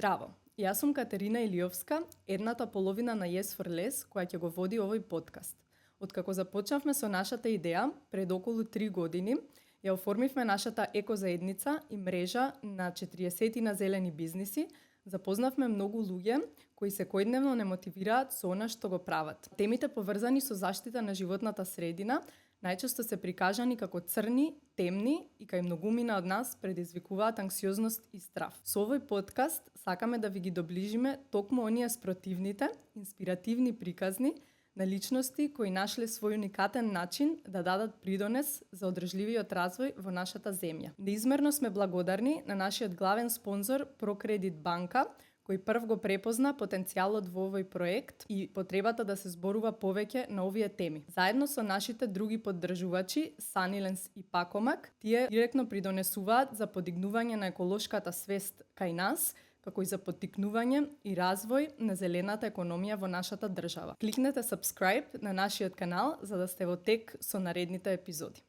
Здраво, јас сум Катерина Илиовска, едната половина на Yes for Less, која ќе го води овој подкаст. Откако започнавме со нашата идеја, пред околу 3 години, ја оформивме нашата екозаедница и мрежа на 40 на зелени бизниси, запознавме многу луѓе кои секојдневно не мотивираат со она што го прават. Темите поврзани со заштита на животната средина најчесто се прикажани како црни, темни и кај многумина од нас предизвикуваат анксиозност и страв. Со овој подкаст сакаме да ви ги доближиме токму оние спротивните, инспиративни приказни на личности кои нашле свој уникатен начин да дадат придонес за одржливиот развој во нашата земја. Неизмерно сме благодарни на нашиот главен спонзор Прокредит банка, кој прв го препозна потенцијалот во овој проект и потребата да се зборува повеќе на овие теми. Заедно со нашите други поддржувачи, Саниленс и Пакомак, тие директно придонесуваат за подигнување на еколошката свест кај нас, како и за поттикнување и развој на зелената економија во нашата држава. Кликнете subscribe на нашиот канал за да сте во тек со наредните епизоди.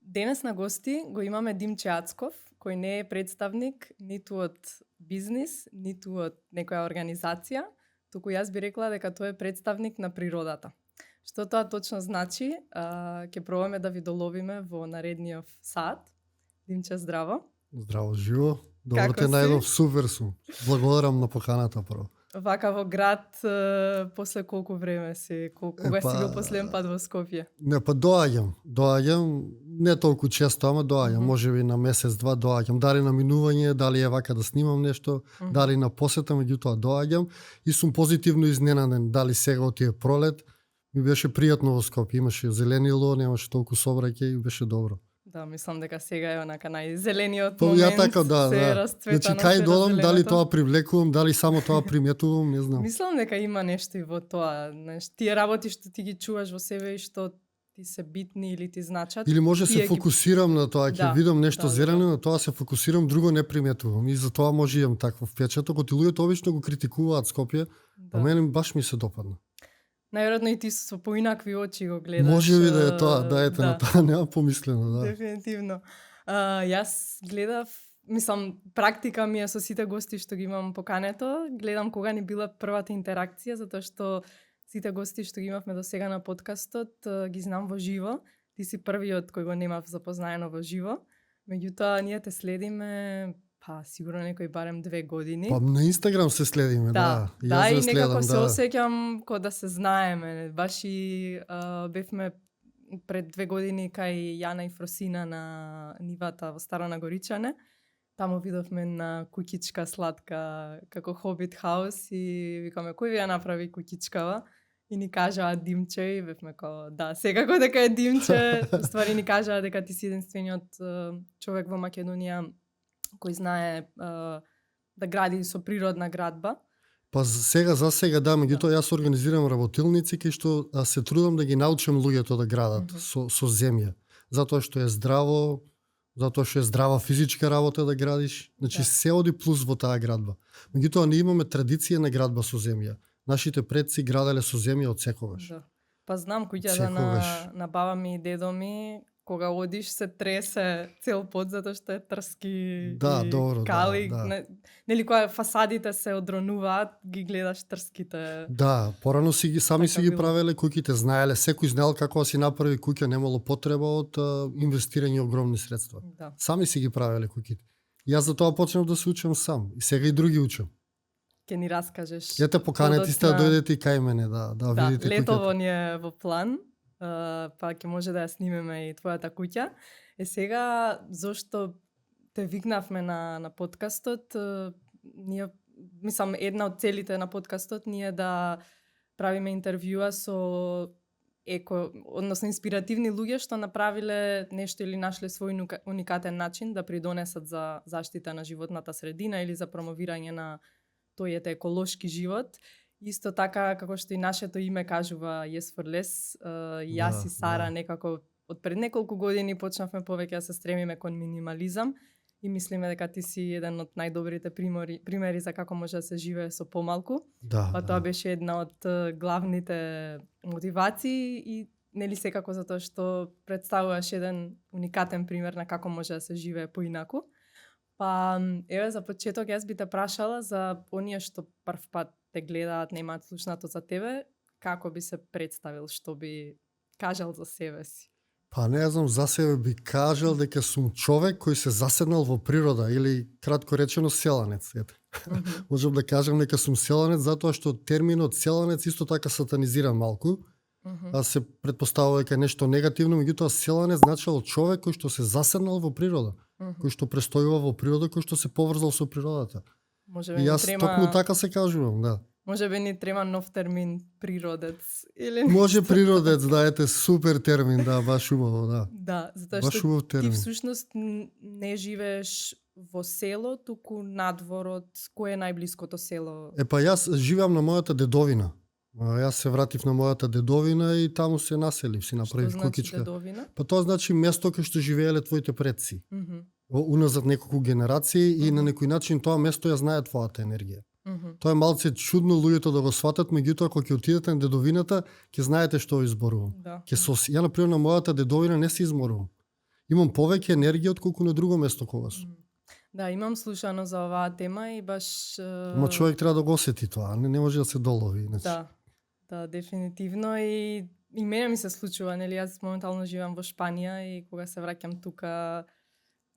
Денес на гости го имаме Димче Ацков, кој не е представник ниту од бизнис, ниту од некоја организација, туку јас би рекла дека тој е представник на природата. Што тоа точно значи, ќе пробаме да ви доловиме во наредниот сат. Димче, здраво. Здраво, живо. Добро Како те си? најдов, супер сум. Благодарам на поканата прво. Вака во град, после колку време си, кога си бил последен пат во Скопје? Не, па доаѓам, не толку често, ама доаѓам, можеби на месец-два доаѓам, дали на минување, дали е вака да снимам нешто, дали на посета, меѓутоа доаѓам и сум позитивно изненаден, дали сега отие пролет, ми беше пријатно во Скопје, имаше зеленило, немаше толку сообраќај и беше добро. Да, мислам дека сега е онака најзелениот Па момент, ја така, да, се да. расцветано, Значи се кај додам, дали раззеленото. тоа привлекувам, дали само тоа приметувам, не знам. Мислам дека има нешто и во тоа, знаеш, тие работи што ти ги чуваш во себе и што ти се битни или ти значат. Или може тие се фокусирам на тоа, ќе Да, видам нешто да, зелено, на тоа се фокусирам, друго не приметувам и затоа може имам таков впечаток. Оти луѓето обично го критикуваат Скопје, Да. а мене баш ми се допадна. Најверојатно и ти со поинакви очи го гледаш. Може би да е тоа, да ете на тоа, нема помислено, да. Дефинитивно. Јас гледав, мислам, практика ми е со сите гости што ги имам покането, гледам кога ни била првата интеракција, затоа што сите гости што ги имавме до сега на подкастот ги знам во живо. Ти си првиот кој го немав запознаено во живо. Меѓутоа, ние те следиме, сигурно некои барем 2 години. Па на Инстаграм се следиме, да. Да, и ве некако следам, се да. осеќам ко да се знаеме. Баш и бевме пред 2 години кај Јана и Фросина на нивата во Старо Нагоричане. Таму видовме на куќичка сладка како Хобит хаус и викаме кој ви ја направи куќичкава? И ни кажаа Димче и бевме као да, секако дека е Димче. Ствари ни кажаа дека ти си единствениот човек во Македонија кој знае да гради со природна градба. Па за сега да, меѓутоа јас организирам работилници кај што се трудам да ги научам луѓето да градат со земја. Затоа што е здраво, затоа што е здрава физичка работа да градиш, значи Да. се оди плюс во таа градба. Меѓутоа ние имаме традиција на градба со земја. Нашите предци граделе со земја од секогаш. Да. Па знам куќата Секогаш. на баба ми и дедо ми, кога одиш се тресе цел пот затоа што е трски Да, и добро, кали. да. Нели кога фасадите се одронуваат, ги гледаш трските. Да, порано сами Така си ги било. правеле куќите, знаеле, секој знаел како да си направи куќа, немало потреба од инвестирање огромни средства. Да. Сами си ги правеле куќите. Јас за тоа почнав да се учам сам и сега и други учам. Ќе ни раскажеш. Ја те поканете сте да дојдете и кај мене да Да, видите летово куќата. ни е во план, па ќе може да ја снимеме и твојата куќа. Сега, зошто те викнавме на подкастот, ние, мислам, една од целите на подкастот ние да правиме интервјуа со односно инспиративни луѓе што направиле нешто или нашле свој уникатен начин да придонесат за заштита на животната средина или за промовирање на тој еколошки живот. Исто така, како што и нашето име кажува Yes for Less, јас и Сара некако од пред неколку години почнавме повеќе да се стремиме кон минимализам и мислиме дека ти си еден од најдобрите примери за како може да се живее со помалку. Тоа беше една од главните мотивации и нели секако затоа што представуваш еден уникатен пример на како може да се живее поинаку. Па еве за почеток јас би те прашала за оние што прв пат те гледаат, немаат слушнато за тебе, како би се представил, што би кажал за себе си? Па не знам, за себе би кажал дека сум човек кој се заседнал во природа или кратко речено селанец. Можам да кажам дека сум селанец затоа што терминот селанец исто така сатанизиран малку. А се претпоставува дека нешто негативно, меѓутоа селанец значело човек кој што се заседнал во природа, кој што престојува во природа, кој што се поврзал со природата. И јас токму така се кажувам, да. Може би ни трема нов термин природец или може природец, да, ете супер термин, да, баш убаво, да. Да, затоа што ти всушност не живееш во село, туку надвор од кое е најблиското село? Па јас живеам на мојата дедовина. Јас се вратив на мојата дедовина и таму се населив, си направив кукичка. Што значи дедовина? Па тоа значи место кај што живееле твоите предци. Уназад неколку генерации и на некој начин тоа место ја знае твојата енергија. Тоа е малце чудно луѓето да го сватат, меѓутоа кога ќе отидете на дедовината, ќе знаете што изборувам. Ја на пример на мојата дедовина не се изморувам. Имам повеќе енергија отколку на друго место кога сум. Да, имам слушано за оваа тема и баш Ма човек треба да го осети тоа, не може да се долови, значи. Да, дефинитивно и мене ми се случува, нели јас моментално живеам во Шпанија и кога се враќам тука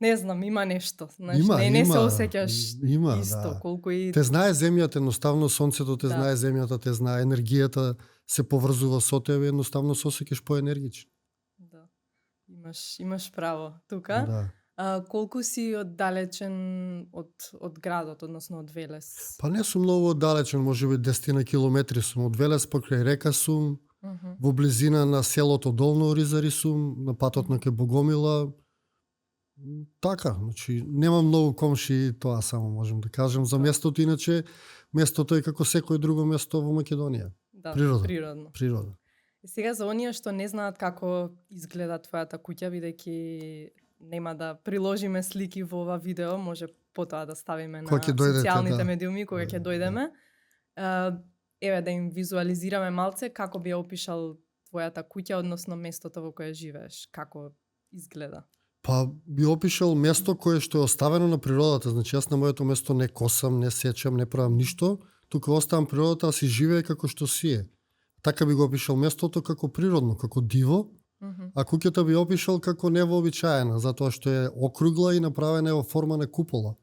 не знам, има нешто. Знаеш, не се осеќаш исто, колку и... Те знае земјата, едноставно сонцето те знае земјата, те знае енергијата, се поврзува со тебе, едноставно се осеќаш поенергичен. Да, имаш право тука. Колку си оддалечен од градот, односно од Велес? Па не сум многу оддалечен, можеби 10 километри сум од Велес, покрај река сум, во близина на селото Долно Оризари сум, на патот на ке Богомила. Така, значи немам многу комши, тоа само можам да кажам за местото, иначе местото е како секој друго место во Македонија. Да, природно. И сега за оние што не знаат како изгледа твојата куќа, бидејќи нема да приложиме слики во ова видео, може потоа да ставиме на социјалните медиуми кога ќе дојдеме. Еве да им визуализираме малце како би ја опишал твојата куќа, односно местото во кое живееш, како изгледа. Па би опишал место кое што е оставено на природата, значи јас на моето место не косам, не сечам, не правам ништо, тука оставам природата да си живее како што си е. Така би го опишал местото како природно, како диво, а куќата би опишал како невообичаена, затоа што е округла и направена во форма на купола.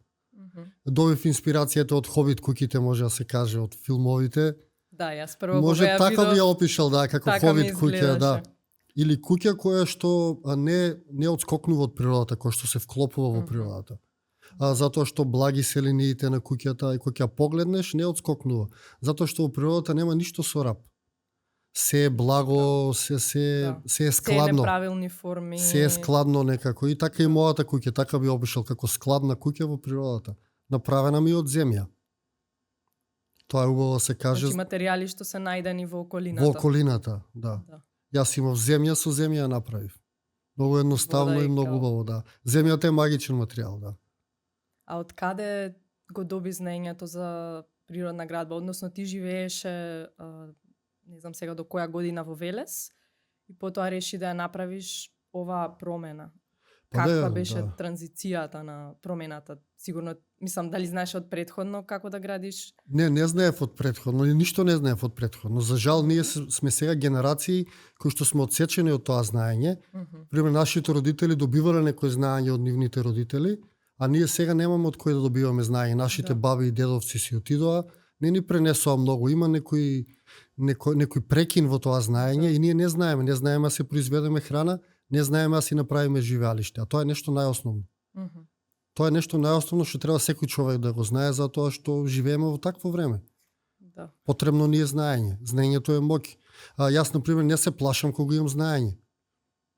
Добив инспирацијата од Хобит куќите, може да се каже, од филмовите. Да, јас прво може така би ја опишал, да, како Хобит куќа, да. Или куќа која што не одскокнува од природата, која што се вклопува во природата. Затоа што благи се линиите на куќата и кога ја погледнеш не одскокнува, затоа што во природата нема ништо со раб. Се е благо, се е складно. Се е неправилни форми. Се е складно некако и така и мојата куќа, така би опишал како складна куќа во природата, направена ми од земја. Тоа е убаво се каже. Значи материјали што се најдени во околината. Во околината, да. Јас имав земја, со земја ја направив. Многу едноставно и многу убаво, да. Земјата е магичен материјал, да. А од каде го доби знаењето за природна градба? Односно ти живееше, не знам сега до која година во Велес и потоа реши да ја направиш оваа промена. Каква беше транзицијата на промената? Сигурно, мислам, дали знаеш од претходно како да градиш? Не знаев од претходно, ништо не знаев од претходно. За жал, ние сме сега генерации кои што сме одсечени од тоа знаење. Пример, нашите родители добивале некој знаење од нивните родители, а ние сега немаме од кој да добиваме знаење. Нашите баби и дедовци си отидоа, не ни пренесоа многу. Има некој прекин во тоа знаење и ние не знаеме да се произведеме храна, не знаеме да си направиме живеалиште, а тоа е нешто најосновно. Тоа е нешто најосновно што треба секој човек да го знае, затоа што живееме во такво време. Да. Потребно ни е знаење. Знаењето е моќ. Јас, например, не се плашам кога имам знаење.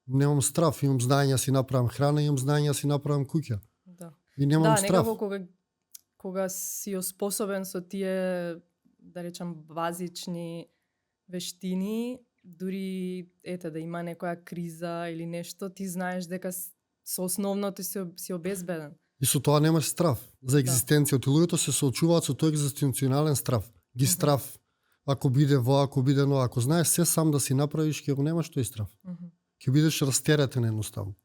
Немам страв, имам знаење, си направам храна, имам знаење, си направам куќа. Да. И немам Да, страв. некако кога си оспособен со тие, да речам, базични вештини, дури да има некоја криза или нешто, ти знаеш дека со основното си обезбеден. И со тоа немаш страв за екзистенцијата. Луѓето се соочуваат со тој екзистенционален страв. Ги страв. Ако биде во, ако биде но, ако знаеш се сам да си направиш, ќе го немаш тој страв. Ќе бидеш растеретен едноставно.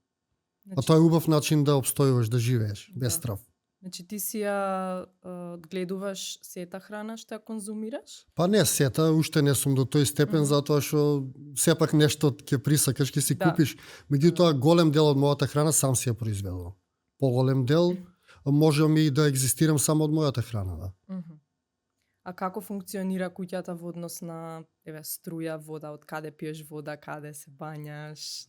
А тоа е убав начин да обстојуваш, да живееш без страв. Значи ти си ја одгледуваш сета храна што ја конзумираш? Па не сета, уште не сум до тој степен, затоа што сепак нешто ќе присакаш, ќе си купиш. Меѓутоа, голем дел од мојата храна сам си ја произведувам. Поголем дел можам и да екзистирам само од мојата храна, да. А како функционира куќата во однос на струја, вода, од каде пиеш вода, каде се бањаш?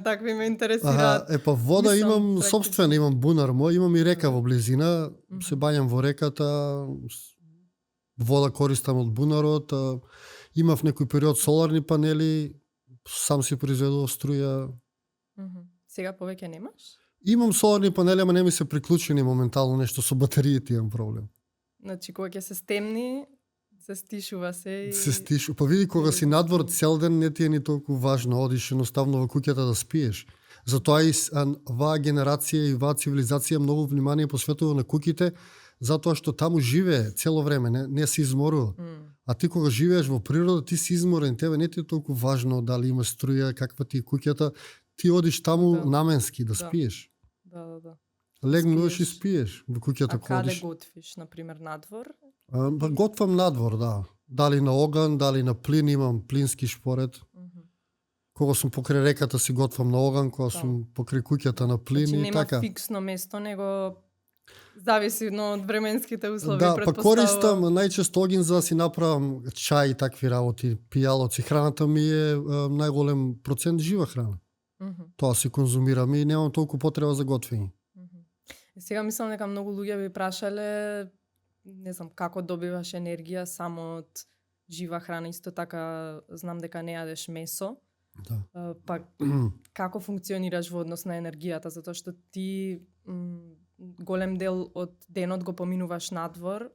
Такви ме интересираат. Па вода имам практично. сопствена, имам бунар мој, имам и река во близина, се бањам во реката, вода користам од бунарот, имав некој период соларни панели, сам си произведував струја. Сега повеќе немаш? Имам соларни панели, ама не ми се приклучени моментално нешто со батериите, имам проблем. Значи кога ќе се стемни, се стишува се и... Се стишува. Па види, кога си надвор цел ден не ти е ни толку важно, одиш едноставно во куќата да спиеш. Затоа и ваа генерација и ваа цивилизација многу внимание посветува на куќите, затоа што таму живее цело време, не се изморува. А ти кога живееш во природа, ти си изморен, тебе не ти е толку важно дали има струја, каква ти е куќата, ти одиш таму наменски да спиеш. Да. Легнуваш и спиеш во куќата кога одиш. А каде готвиш, например, надвор? Готвам надвор, да. Дали на оган, дали на плин, имам плински шпоред. Кога сум покрај реката си готвам на оган, кога сум покрај куќата на плин значи, и така. Нема фиксно место, него зависи од временските услови, Да, па претпоставувам. користам најчесто огин за да си направам чај и такви работи, пијалоци. Храната ми е најголем процент жива храна. Тоа си конзумирам и немам толку потреба за готвење. И сега мислам дека многу луѓе би прашале, не знам, како добиваш енергија само од жива храна, исто така знам дека не јадеш месо. Да. Па како функционираш во однос на енергијата, затоа што ти голем дел од денот го поминуваш надвор,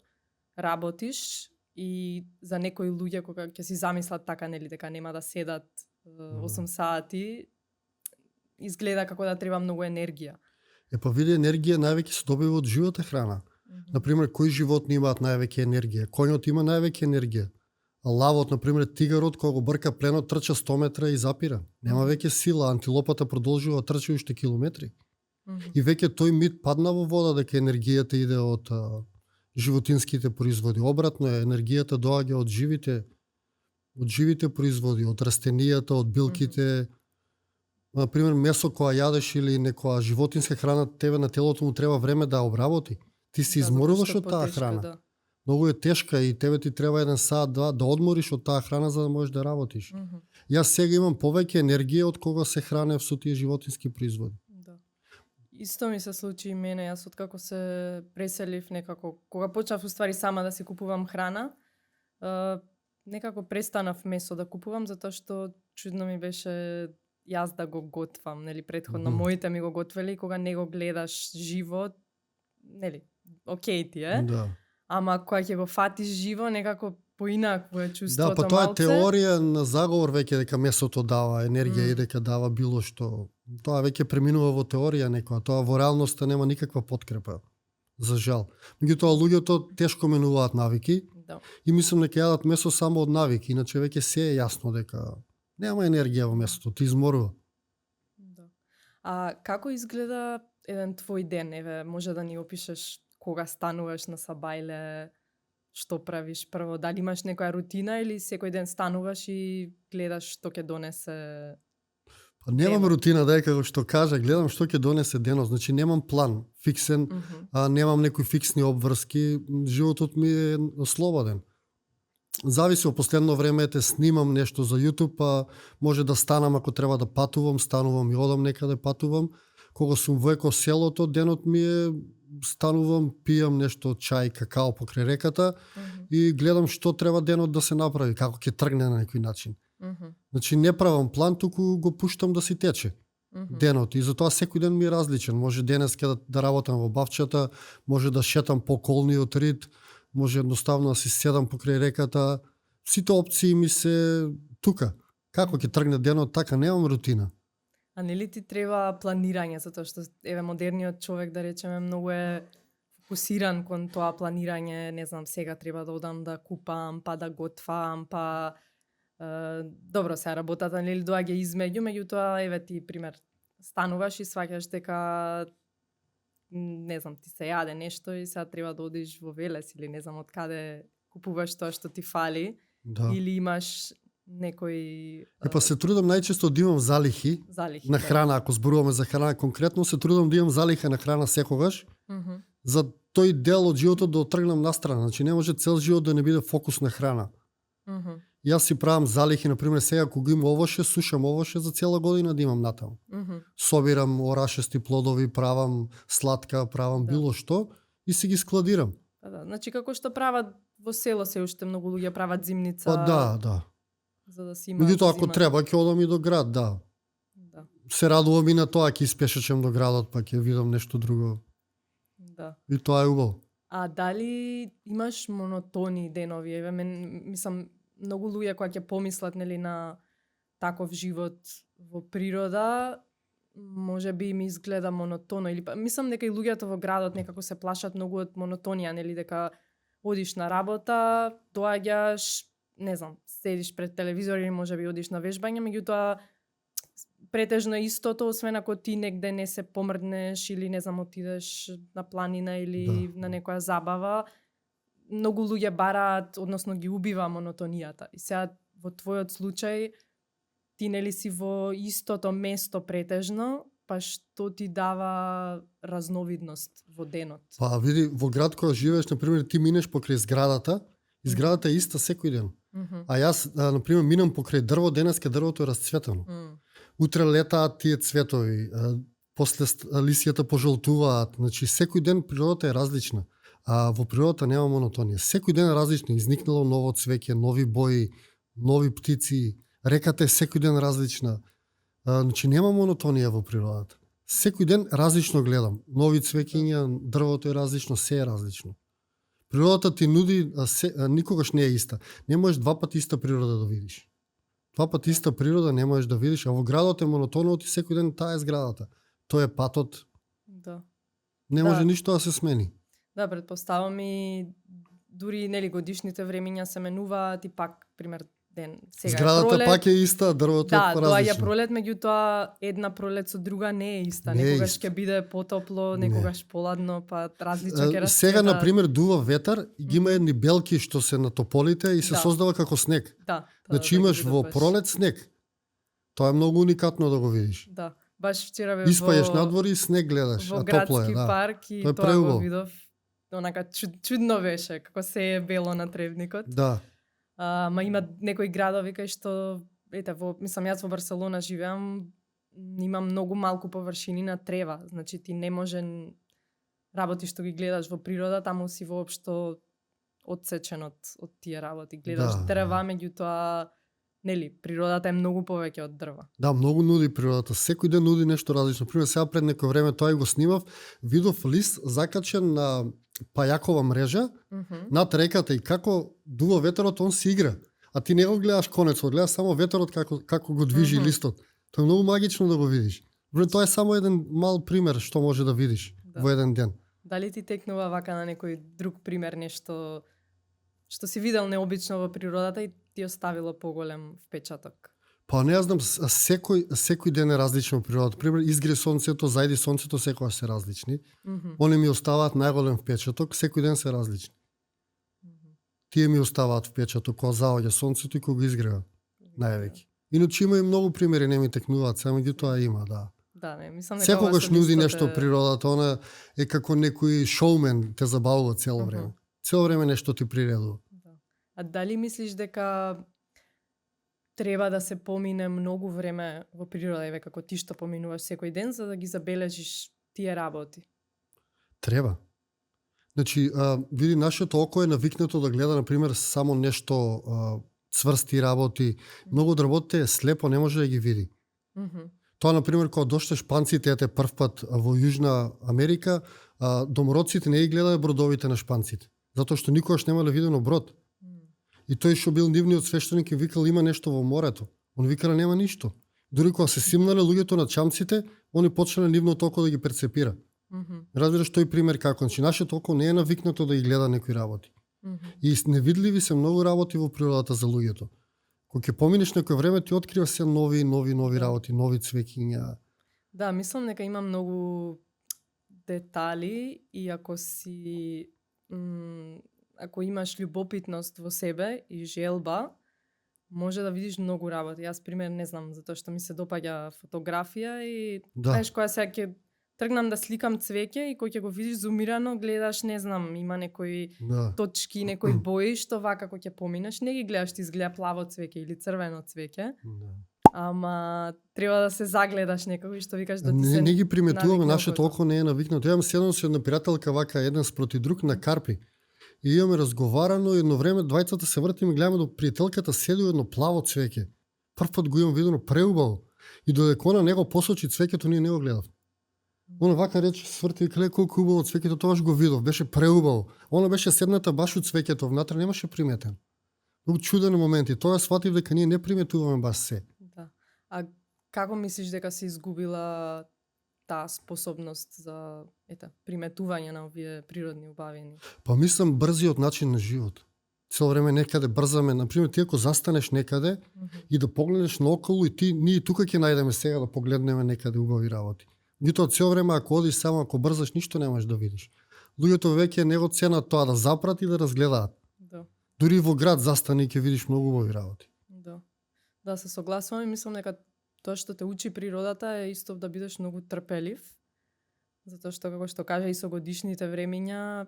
работиш и за некои луѓе кога ќе си замислат така, нели, дека нема да седат 8 сати, изгледа како да треба многу енергија. Па види, енергија највеќе се добива од живата храна. Например, кои животни имаат највеќе енергија? Коњот има највеќе енергија. А лавот, например, тигарот, кога го брка пленот, трча 100 метра и запира. Нема веќе сила, антилопата продолжува трча уште километри. И веќе тој мит падна во вода дека енергијата иде од животинските производи. Обратно е, енергијата доаѓа од живите производи, од растенијата, од билките. Например, месо кога јадеш или некоја животинска храна, тебе на телото му треба време да обработи. Ти се изморуваш од таа храна. Да. Многу е тешка и тебе ти треба 1 сат, 2 да одмориш од таа храна за да можеш да работиш. Јас сега имам повеќе енергија од кога се хранев со тие животински производи. Да. Исто ми се случи и мене, јас откако се преселив некако, кога почнав уствари сама да си купувам храна, некако престанав месо да купувам затоа што чудно ми беше јас да го готвам, нели, претходно моите ми го готвеле и кога не го гледаш живо, нели, окей ти е. Да. Ама кога ќе го фатиш живо, некако поинакво е чувството. Да, па тоа е теорија на заговор веќе дека месото дава енергија и дека дава било што. Тоа веќе преминува во теорија некоја, тоа во реалноста нема никаква подкрепа. За жал. Меѓутоа луѓето тешко менуваат навики. Да. И мислам дека јадат месо само од навики, иначе веќе се е јасно дека нема енергија во месото, ти изморува. Да. А како изгледа еден твој ден? Еве, може да ни опишеш кога стануваш на сабајле, што правиш прво? Дали имаш некоја рутина или секој ден стануваш и гледаш што ќе донесе? Па немам рутина, дека што кажа, гледам што ќе донесе денот, значи немам план фиксен, немам некои фиксни обврски, животот ми е слободен. Зависи, во последно време снимам нешто за YouTube, па може да станам ако треба да патувам, станувам и одам некаде патувам. Кога сум во еко селото, денот ми е станувам, пијам нешто чај, какао покрај реката и гледам што треба денот да се направи, како ќе тргне на некој начин. Значи не правам план, туку го пуштам да си тече денот и затоа секој ден ми е различен. Може денеска да работам во бавчата, може да шетам по околниот рид, може едноставно да си седам покрај реката. Сите опции ми се тука. Како ќе тргне денот, така немам рутина. А нели ти треба планирање, затоа што еве модерниот човек, да речеме, многу е фокусиран кон тоа планирање, не знам, сега треба да одам да купам, па да готвам, па добро, сега работата нели доаѓа измеѓу, меѓутоа еве ти пример стануваш и сваќаш дека не знам, ти се јаде нешто и сега треба да одиш во Велес или не знам од каде купуваш тоа што ти фали, или имаш некој Па се трудам најчесто да имам залихи на храна, ако зборуваме за храна конкретно, се трудам да имам залиха на храна секогаш. За тој дел од животот да отргнам настрана, значи не може цел живот да не биде фокус на храна. Јас си правам залихи, например, сега кога имам овоше, сушам овоше за цела година да имам натаму. Собирам орашести плодови, правам сладка, правам било што и си ги складирам. Да, значи како што прават во село се уште многу луѓе прават зимница. Па да. За да си има. Меѓутоа ако треба ќе одам и до град, да. Се радувам и на тоа, ќе испешечам до градот, па ќе видам нешто друго. Да. И тоа е убаво. А дали имаш монотони денови? Еве мислам многу луѓе кои ќе помислат нели на таков живот во природа, може би им изгледа монотоно или па мислам дека и луѓето во градот некако се плашат многу од монотонија, нели дека одиш на работа, доаѓаш, не знам, седиш пред телевизор или може би одиш на вежбање, меѓутоа претежно истото, освен ако ти негде не се помрднеш или не знам отидеш на планина или на некоја забава, многу луѓе бараат, односно ги убива монотонијата. И сега во твојот случај ти нели си во истото место претежно, па што ти дава разновидност во денот? Па види, во град кога живееш, например, ти минеш покрај зградата, и зградата е иста секој ден. А јас, например, минам покрај дрво, денеска дрвото е расцветено. Утре летаат тие цветови, после лисијата пожолтуваат, значи секој ден природата е различна. А во природата нема монотонија. Секој ден е различно, изникнало ново цвеќе, нови бои, нови птици, реката е секој ден различна. Значи нема монотонија во природата. Секој ден различно гледам. Нови цвеќиња, дрвото е различно, се е различно. Природата ти нуди, никогаш не е иста. Не можеш два пати иста природа да видиш. Два пати иста природа не можеш да видиш, а во градот е монотонно и секој ден таа е зградата. Тоа е патот. Да. Не може ништо да се смени. Да, предпоставам и дури нели годишните времиња се менуваат и пак пример ден сега зградата пролет, пак е иста, дрвото е различно. Да, доаѓа пролет, меѓутоа една пролет со друга не е иста. Некогаш ќе биде потопло, некогаш поладно, па различно ќе расцвета. Сега на пример дува ветар и ги има едни белки што се на тополите и се создава како снег. Значи имаш во пролет снег. Тоа е многу уникатно да го видиш. Да. Баш вчера испаѓаш надвор и снег гледаш, а топло е, да. Парк и тоа го видов. Онака чудно беше, како се е бело на тревникот. Да. Ма има некои градови кај што, ете, мислам, јас во Барселона живеам, има многу малку површини на трева. Значи ти не може работи што ги гледаш во природа, таму си воопшто одсечен од тие работи. Гледаш дрва, меѓутоа нели, природата е многу повеќе од дрва. Да, многу нуди природата. Секој ден нуди нешто различно. Пример, сега пред некој време тоа го снимав, видов лист закачен на пајакова мрежа над реката и како дува ветерот, он си игра. А ти не го гледаш конецот, гледаш само ветерот како го движи листот. Тоа е многу магично да го видиш. Тоа е само еден мал пример што може да видиш во еден ден. Дали ти текнува вака на некој друг пример, нешто што си видел необично во природата и ти оставило поголем впечаток? Па не знам, секој ден е различно во природата. Пример, изгре сонцето, зајди сонцето, секогаш се различни. Они ми оставаат најголем впечаток, секој ден се различни. Тие ми оставаат впечаток кога заоѓа сонцето и кога изгрева. Највеќе. Иначе има и многу примери, не ми текнуваат, само тоа има, да. Да, не, мислам дека секогаш нуди нешто природата, она е како некој шоумен, те забавува цело време. Цело време нешто ти приредува. А дали мислиш дека треба да се помине многу време во природа, еве како ти што поминуваш секој ден, за да ги забележиш тие работи? Треба. Значи, види, нашето око е навикнато да гледа, например, само нешто цврсти работи. Многу од работите е слепо, не може да ги види. Мгм. Тоа, например, кога дошле шпанците ете прв пат во Јужна Америка, домороците не ги гледале бродовите на шпанците, затоа што никогаш немале видено брод. И тој што бил нивниот свештеник и викал има нешто во морето. Он викал нема ништо. Дури кога се симнале луѓето на чамците, они почнале нивното око да ги перцепира. Мгм. Разбираш тој пример како, значи нашето око не е навикнато да ги гледа некои работи. Мгм. И невидливи се многу работи во природата за луѓето. Кога ќе поминеш некој време ти открива се нови Да. работи, нови цвеќиња. Да, мислам дека има многу детали и ако си ако имаш љубопитност во себе и желба, може да видиш многу работи. Јас пример не знам, затоа што ми се допаѓа фотографија и Да. знаеш која сега ќе тргнам да сликам цвеќе и кој ќе го видиш зумирано, гледаш, не знам, има некои Да. точки, некои бои што вака кога ќе поминеш, не ги гледаш, ти изгледа плаво цвеќе или црвено цвеќе, Да. ама треба да се загледаш некако и што викаш да ти се Не ги приметуваме, навикне нашето окото. око не е навикнато. Ја имам седнал со една пријателка вака еден спроти друг на карпи. И имаме разговарано и едно време двајцата се вртиме и гледаме до пријателката седи едно плаво цвеќе. Прв пат го имам видено преубаво. И додека она него посочи цвеќето, ние не го гледав. Она вака рече сврти и кле колку убаво цвеќето, тогаш го видов, беше преубаво. Она беше седната баш у цвеќето, внатре немаше приметен. Многу чуден момент и тоа сватив дека ние не приметуваме баш се. Да. А како мислиш дека се изгубила таа способност за приметување на овие природни убавини? Па мислам брзиот начин на живот. Цело време некаде брзаме, например, ти ако застанеш некаде и да погледнеш наоколу и ние тука ќе најдеме сега да погледнеме некаде убави работи. Меѓутоа цело време ако одиш само, ако брзаш, ништо немаш да видиш. Луѓето веќе не го ценат тоа да запрат и да разгледаат. Да. Дури во град застани и ќе видиш многу убави работи. Да. Да, се согласувам и мислам дека тоа што те учи природата е исто да бидеш многу трпелив, затоа што како што кажа и со годишните времиња,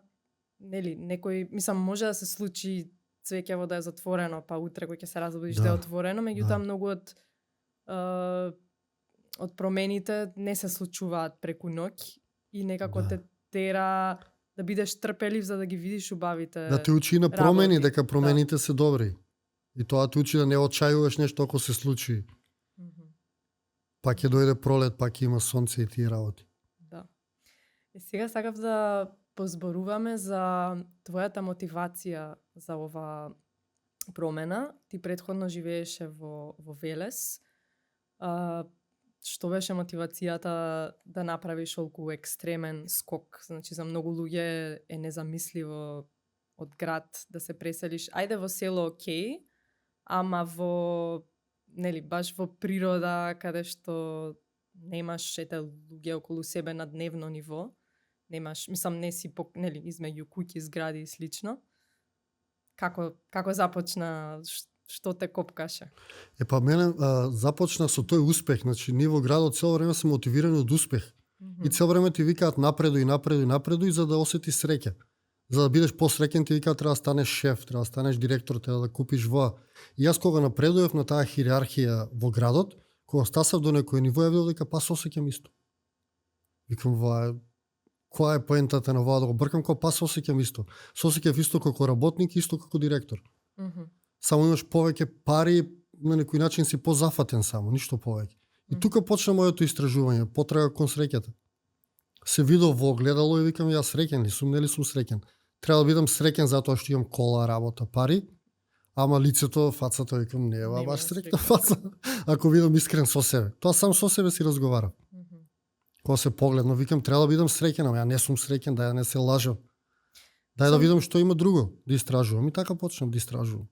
нели, некој, мислам, може да се случи цвеќево да е затворено, па утре кога ќе се разбудиш да е Да, отворено, меѓутоа многу од промените не се случуваат преку ноќ и некако Да. те тера да бидеш трпелив за да ги видиш убавите. Да те учи на промени, работи. дека промените се добри. И тоа те учи да не очајуваш нешто ако се случи. Мгм. Пак ќе дојде пролет, пак ќе има сонце и тие работи. Да. И сега сакав да позборуваме за твојата мотивација за ова промена. Ти претходно живееше во Велес. Што беше мотивацијата да направиш толку екстремен скок? Значи за многу луѓе е незамисливо од град да се преселиш. Ајде во село окей, ама во нели баш во природа каде што немаш луѓе околу себе на дневно ниво. Немаш, мислам, не си нели измеѓу куќи, згради и слично. Како започна, што те копкаше? Па мене започна со тој успех, значи ние во градот цело време се мотивирани од успех. И цело време ти викаат напредуј за да осети среќа. За да бидеш посреќен ти викаат треба да станеш шеф, треба да станеш директор, треба да купиш воа. И јас кога напредував на таа хиерархија во градот, кога стасав до некој ниво, ја видов дека па се осеќам исто. Викам воа која е поентата на воа да го бркам, кога па се осеќам исто. Се осеќав исто како работник, исто како директор. Само имаш повеќе пари, на некој начин си позафатен само, ништо повеќе. И тука почна моето истражување, потрага кон среќата. Се видов во огледало и викам јас среќен ли сум, нели сум среќен. Треба да бидам среќен затоа што имам кола, работа, пари, ама лицето, фацата, викам не е Не баш ми е среќна среќна. фаца, ако бидам искрен со себе. Тоа сам со себе си разговарам. Кога се погледно, викам треба да бидам среќен, ама ја не сум среќен, да ја не се лажам. Дај да видам што има друго, да истражувам и така почнам да истражувам.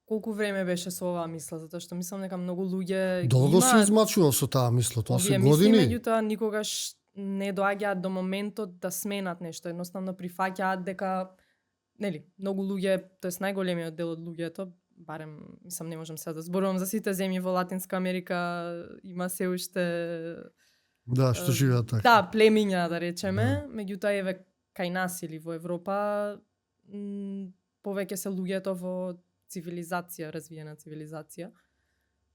Колку време беше со оваа мисла, затоа што мислам дека многу луѓе Долго се имаат измачував со таа мисла, тоа се овие мисли, години. меѓутоа никогаш не доаѓаат до моментот да сменат нешто. Едноставно прифаќаат дека нели, многу луѓе, тоест најголемиот дел од луѓето, барем, мислам, не можам сега да зборувам за сите земји во Латинска Америка, има се уште Да, што живеат така. да, племиња, да речеме, меѓутоа еве кај нас или во Европа повеќе се луѓето во цивилизација, развиена цивилизација.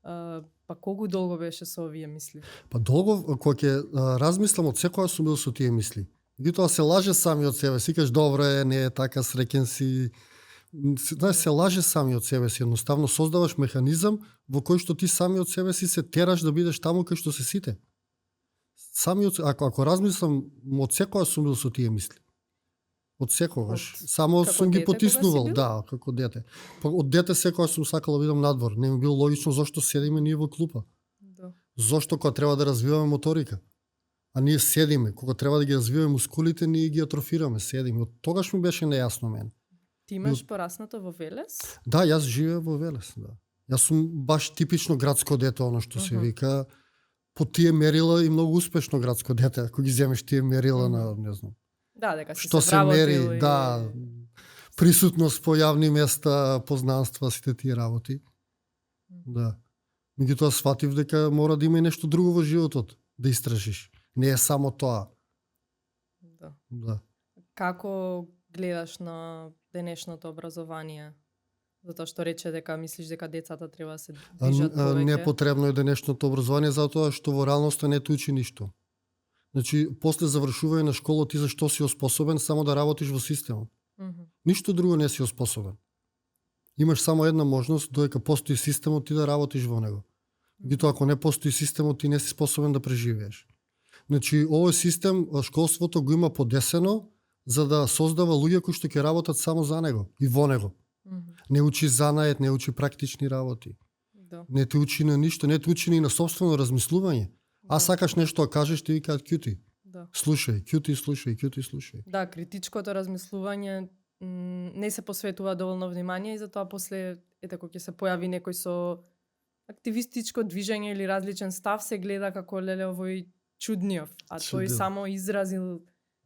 Па колку долго беше со овие мисли? Па долго, кога ќе размислам од секоја сум бил со тие мисли. Меѓутоа се лаже сами од себе си, кажеш добро е, не е така, среќен си. Знаеш, се лаже сами од себе си, едноставно создаваш механизам во кој што ти сами од себе си се тераш да бидеш таму кај што се сите. Сами од ако размислам, од секоја сум бил со тие мисли. Од секогаш. Само како сум ги дете кога си потиснувал, бил? да, како дете. Па од дете секогаш сум сакал да бидам надвор. Не ми било логично зошто седиме ние во клупа. Да. Зошто кога треба да развиваме моторика? А ние седиме, кога треба да ги развиваме мускулите, ние ги атрофираме, седиме. Од тогаш ми беше нејасно мен. Ти имаш пораснато во Велес? Да, јас живеам во Велес, да. Јас сум баш типично градско дете, оно што се вика, по тие мерила и многу успешно градско дете, ако ги земеш тие мерила на, не знам, Да, дека си што се се мери, вработил и... да, присутност по јавни места, познанства, сите тие работи. Да. Меѓутоа сватив дека мора да има и нешто друго во животот, да истражиш. Не е само тоа. Да. Да. Како гледаш на денешното образование? Затоа што рече дека мислиш дека децата треба да се движат повеќе. Непотребно е денешното образование затоа што во реалноста не те учи ништо. Значи, после завршување на школа ти зашто си оспособен само да работиш во системот. Ништо друго не си оспособен. Имаш само една можност, додека постои системот ти да работиш во него. Меѓутоа ако не постои системот ти не си способен да преживееш. Значи, овој систем школството го има подесено за да создава луѓе кои што ќе работат само за него и во него. Не учи занает, не учи практични работи. Да. Не те учи на ништо, не те учи ни на собствено размислување. А сакаш нешто да кажеш, ти викаат кјути. Да. Слушај, кјути слушај, кјути слушај. Да, критичкото размислување не се посветува доволно внимание и затоа после ете кога ќе се појави некој со активистичко движење или различен став се гледа како леле овој чудниов, а тој Чуден. само изразил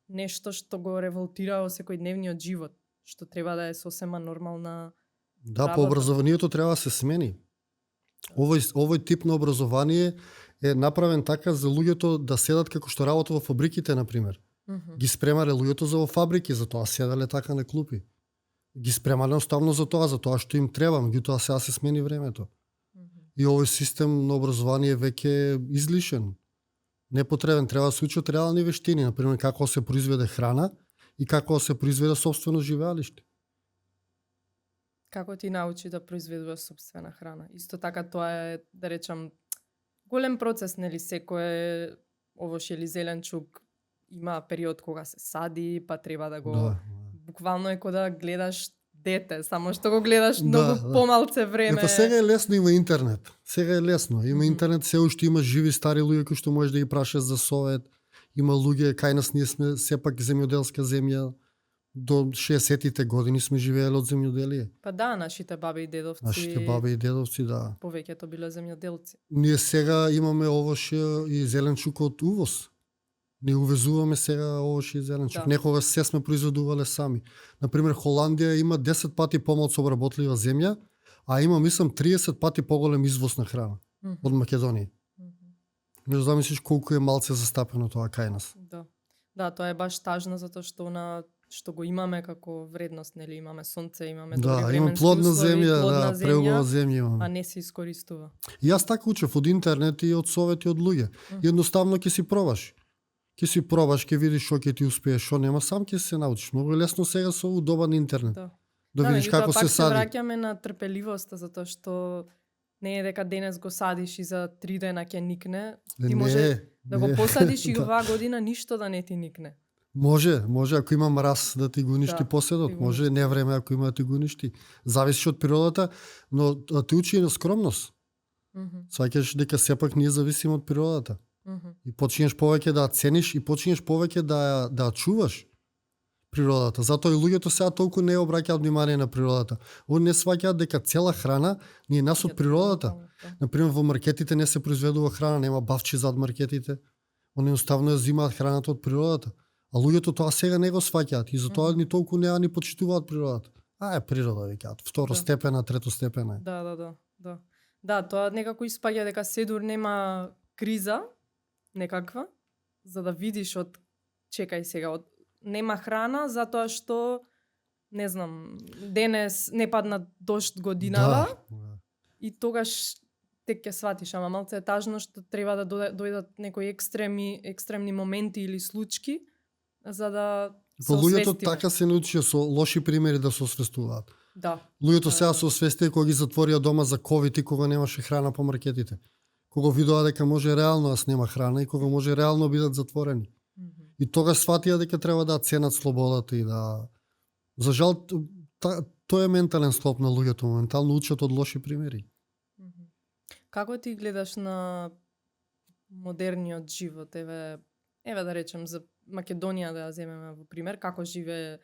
нешто што го револтира во секојдневниот живот, што треба да е сосема нормална. Да, работа. по образованието треба да се смени. Овој тип на образование е направен така за луѓето да седат како што работат во фабриките, например. Ги спремале луѓето за во фабрики, затоа седале така на клупи. Ги спремале оставно за тоа што им треба, меѓутоа сега се смени времето. И овој систем на образование веќе е излишен. Непотребен, треба да се учат реални вештини, например како да се произведе храна и како да се произведе собствено живеалиште. Како ти научи да произведуваш собствена храна? Исто така тоа е, да речам, голем процес, нели, секој овош или зеленчук има период кога се сади, па треба да го... Да. Буквално е кога да гледаш дете, само што го гледаш многу помалце време. Ето сега е лесно, има интернет. Сега е лесно. Има интернет, се уште има живи стари луѓе кои што можеш да ги прашаш за совет. Има луѓе, кај нас ние сме сепак земјоделска земја. До 60-тите години сме живееле од земјоделие. Па да, нашите баби и дедовци. Нашите баби и дедовци, да. Повеќето биле земјоделци. Ние сега имаме овош и зеленчук од увоз. Не увезуваме сега овош и зеленчук. Да. Некогаш се сме произведувале сами. Например, Холандија има 10 пати помалку обработлива земја, а има, мислам, 30 пати поголем извоз на храна од Македонија. Не замислиш колку е малце застапено тоа кај нас. Да. Да, тоа е баш тажно затоа што што го имаме како вредност, нели, имаме сонце, имаме добри Да, има временски плодна услови, земја, плодна да, преубава земја имаме. а не се искористува. И јас така учев од интернет и од совети од луѓе. Едноставно ќе си пробаш. Ќе си пробаш, ќе видиш што ќе ти успее, што нема, сам ќе се научиш. Многу е лесно сега со удобен интернет. Да. Да видиш како се Пак сади. се враќаме на трпеливоста затоа што не е дека денес го садиш и за 3 дена ќе никне. Ти може да го посадиш и оваа година ништо да не ти никне. Може, ако има мраз да ти го уништи Да, поседот, ти го може уништи. не време ако има да ти го уништи. Зависиш од природата, но ти учи и на скромност. Сваќаш дека сепак ние зависиме од природата. И почињеш повеќе да ја цениш и почињеш повеќе да ја чуваш природата. Затоа и луѓето сега толку не обраќаат внимание на природата. Они не сваќаат дека цела храна ни е нас од природата. Например, во маркетите не се произведува храна, нема бавчи зад маркетите. Они едноставно ја земаат храната од природата. А луѓето тоа сега не го сваќаат и затоа ни толку не ни почитуваат природата. Е природа, викаат. Второстепена, третостепена е. Да. Да, тоа некако испаѓа дека седур нема криза некаква, за да видиш од чекај сега од нема храна затоа што не знам, денес не падна дожд годинава и тогаш тек ќе сватиш, ама малце е тажно што треба да дојдат некои екстремни моменти или случки за да се По луѓето освестиме. така се научија со лоши примери да се освестуваат. Да. Луѓето сега да. се освестија кога ги затворија дома за ковид и кога немаше храна по маркетите. Кога видоа дека може реално да снема храна и кога може реално бидат затворени. Мгм. И тогаш сватија дека треба да ценат слободата и да... За жал, тој е ментален склоп на луѓето, моментално учат од лоши примери. Мгм. Како ти гледаш на модерниот живот? Еве да речем за Македонија да ја земеме во пример, како живее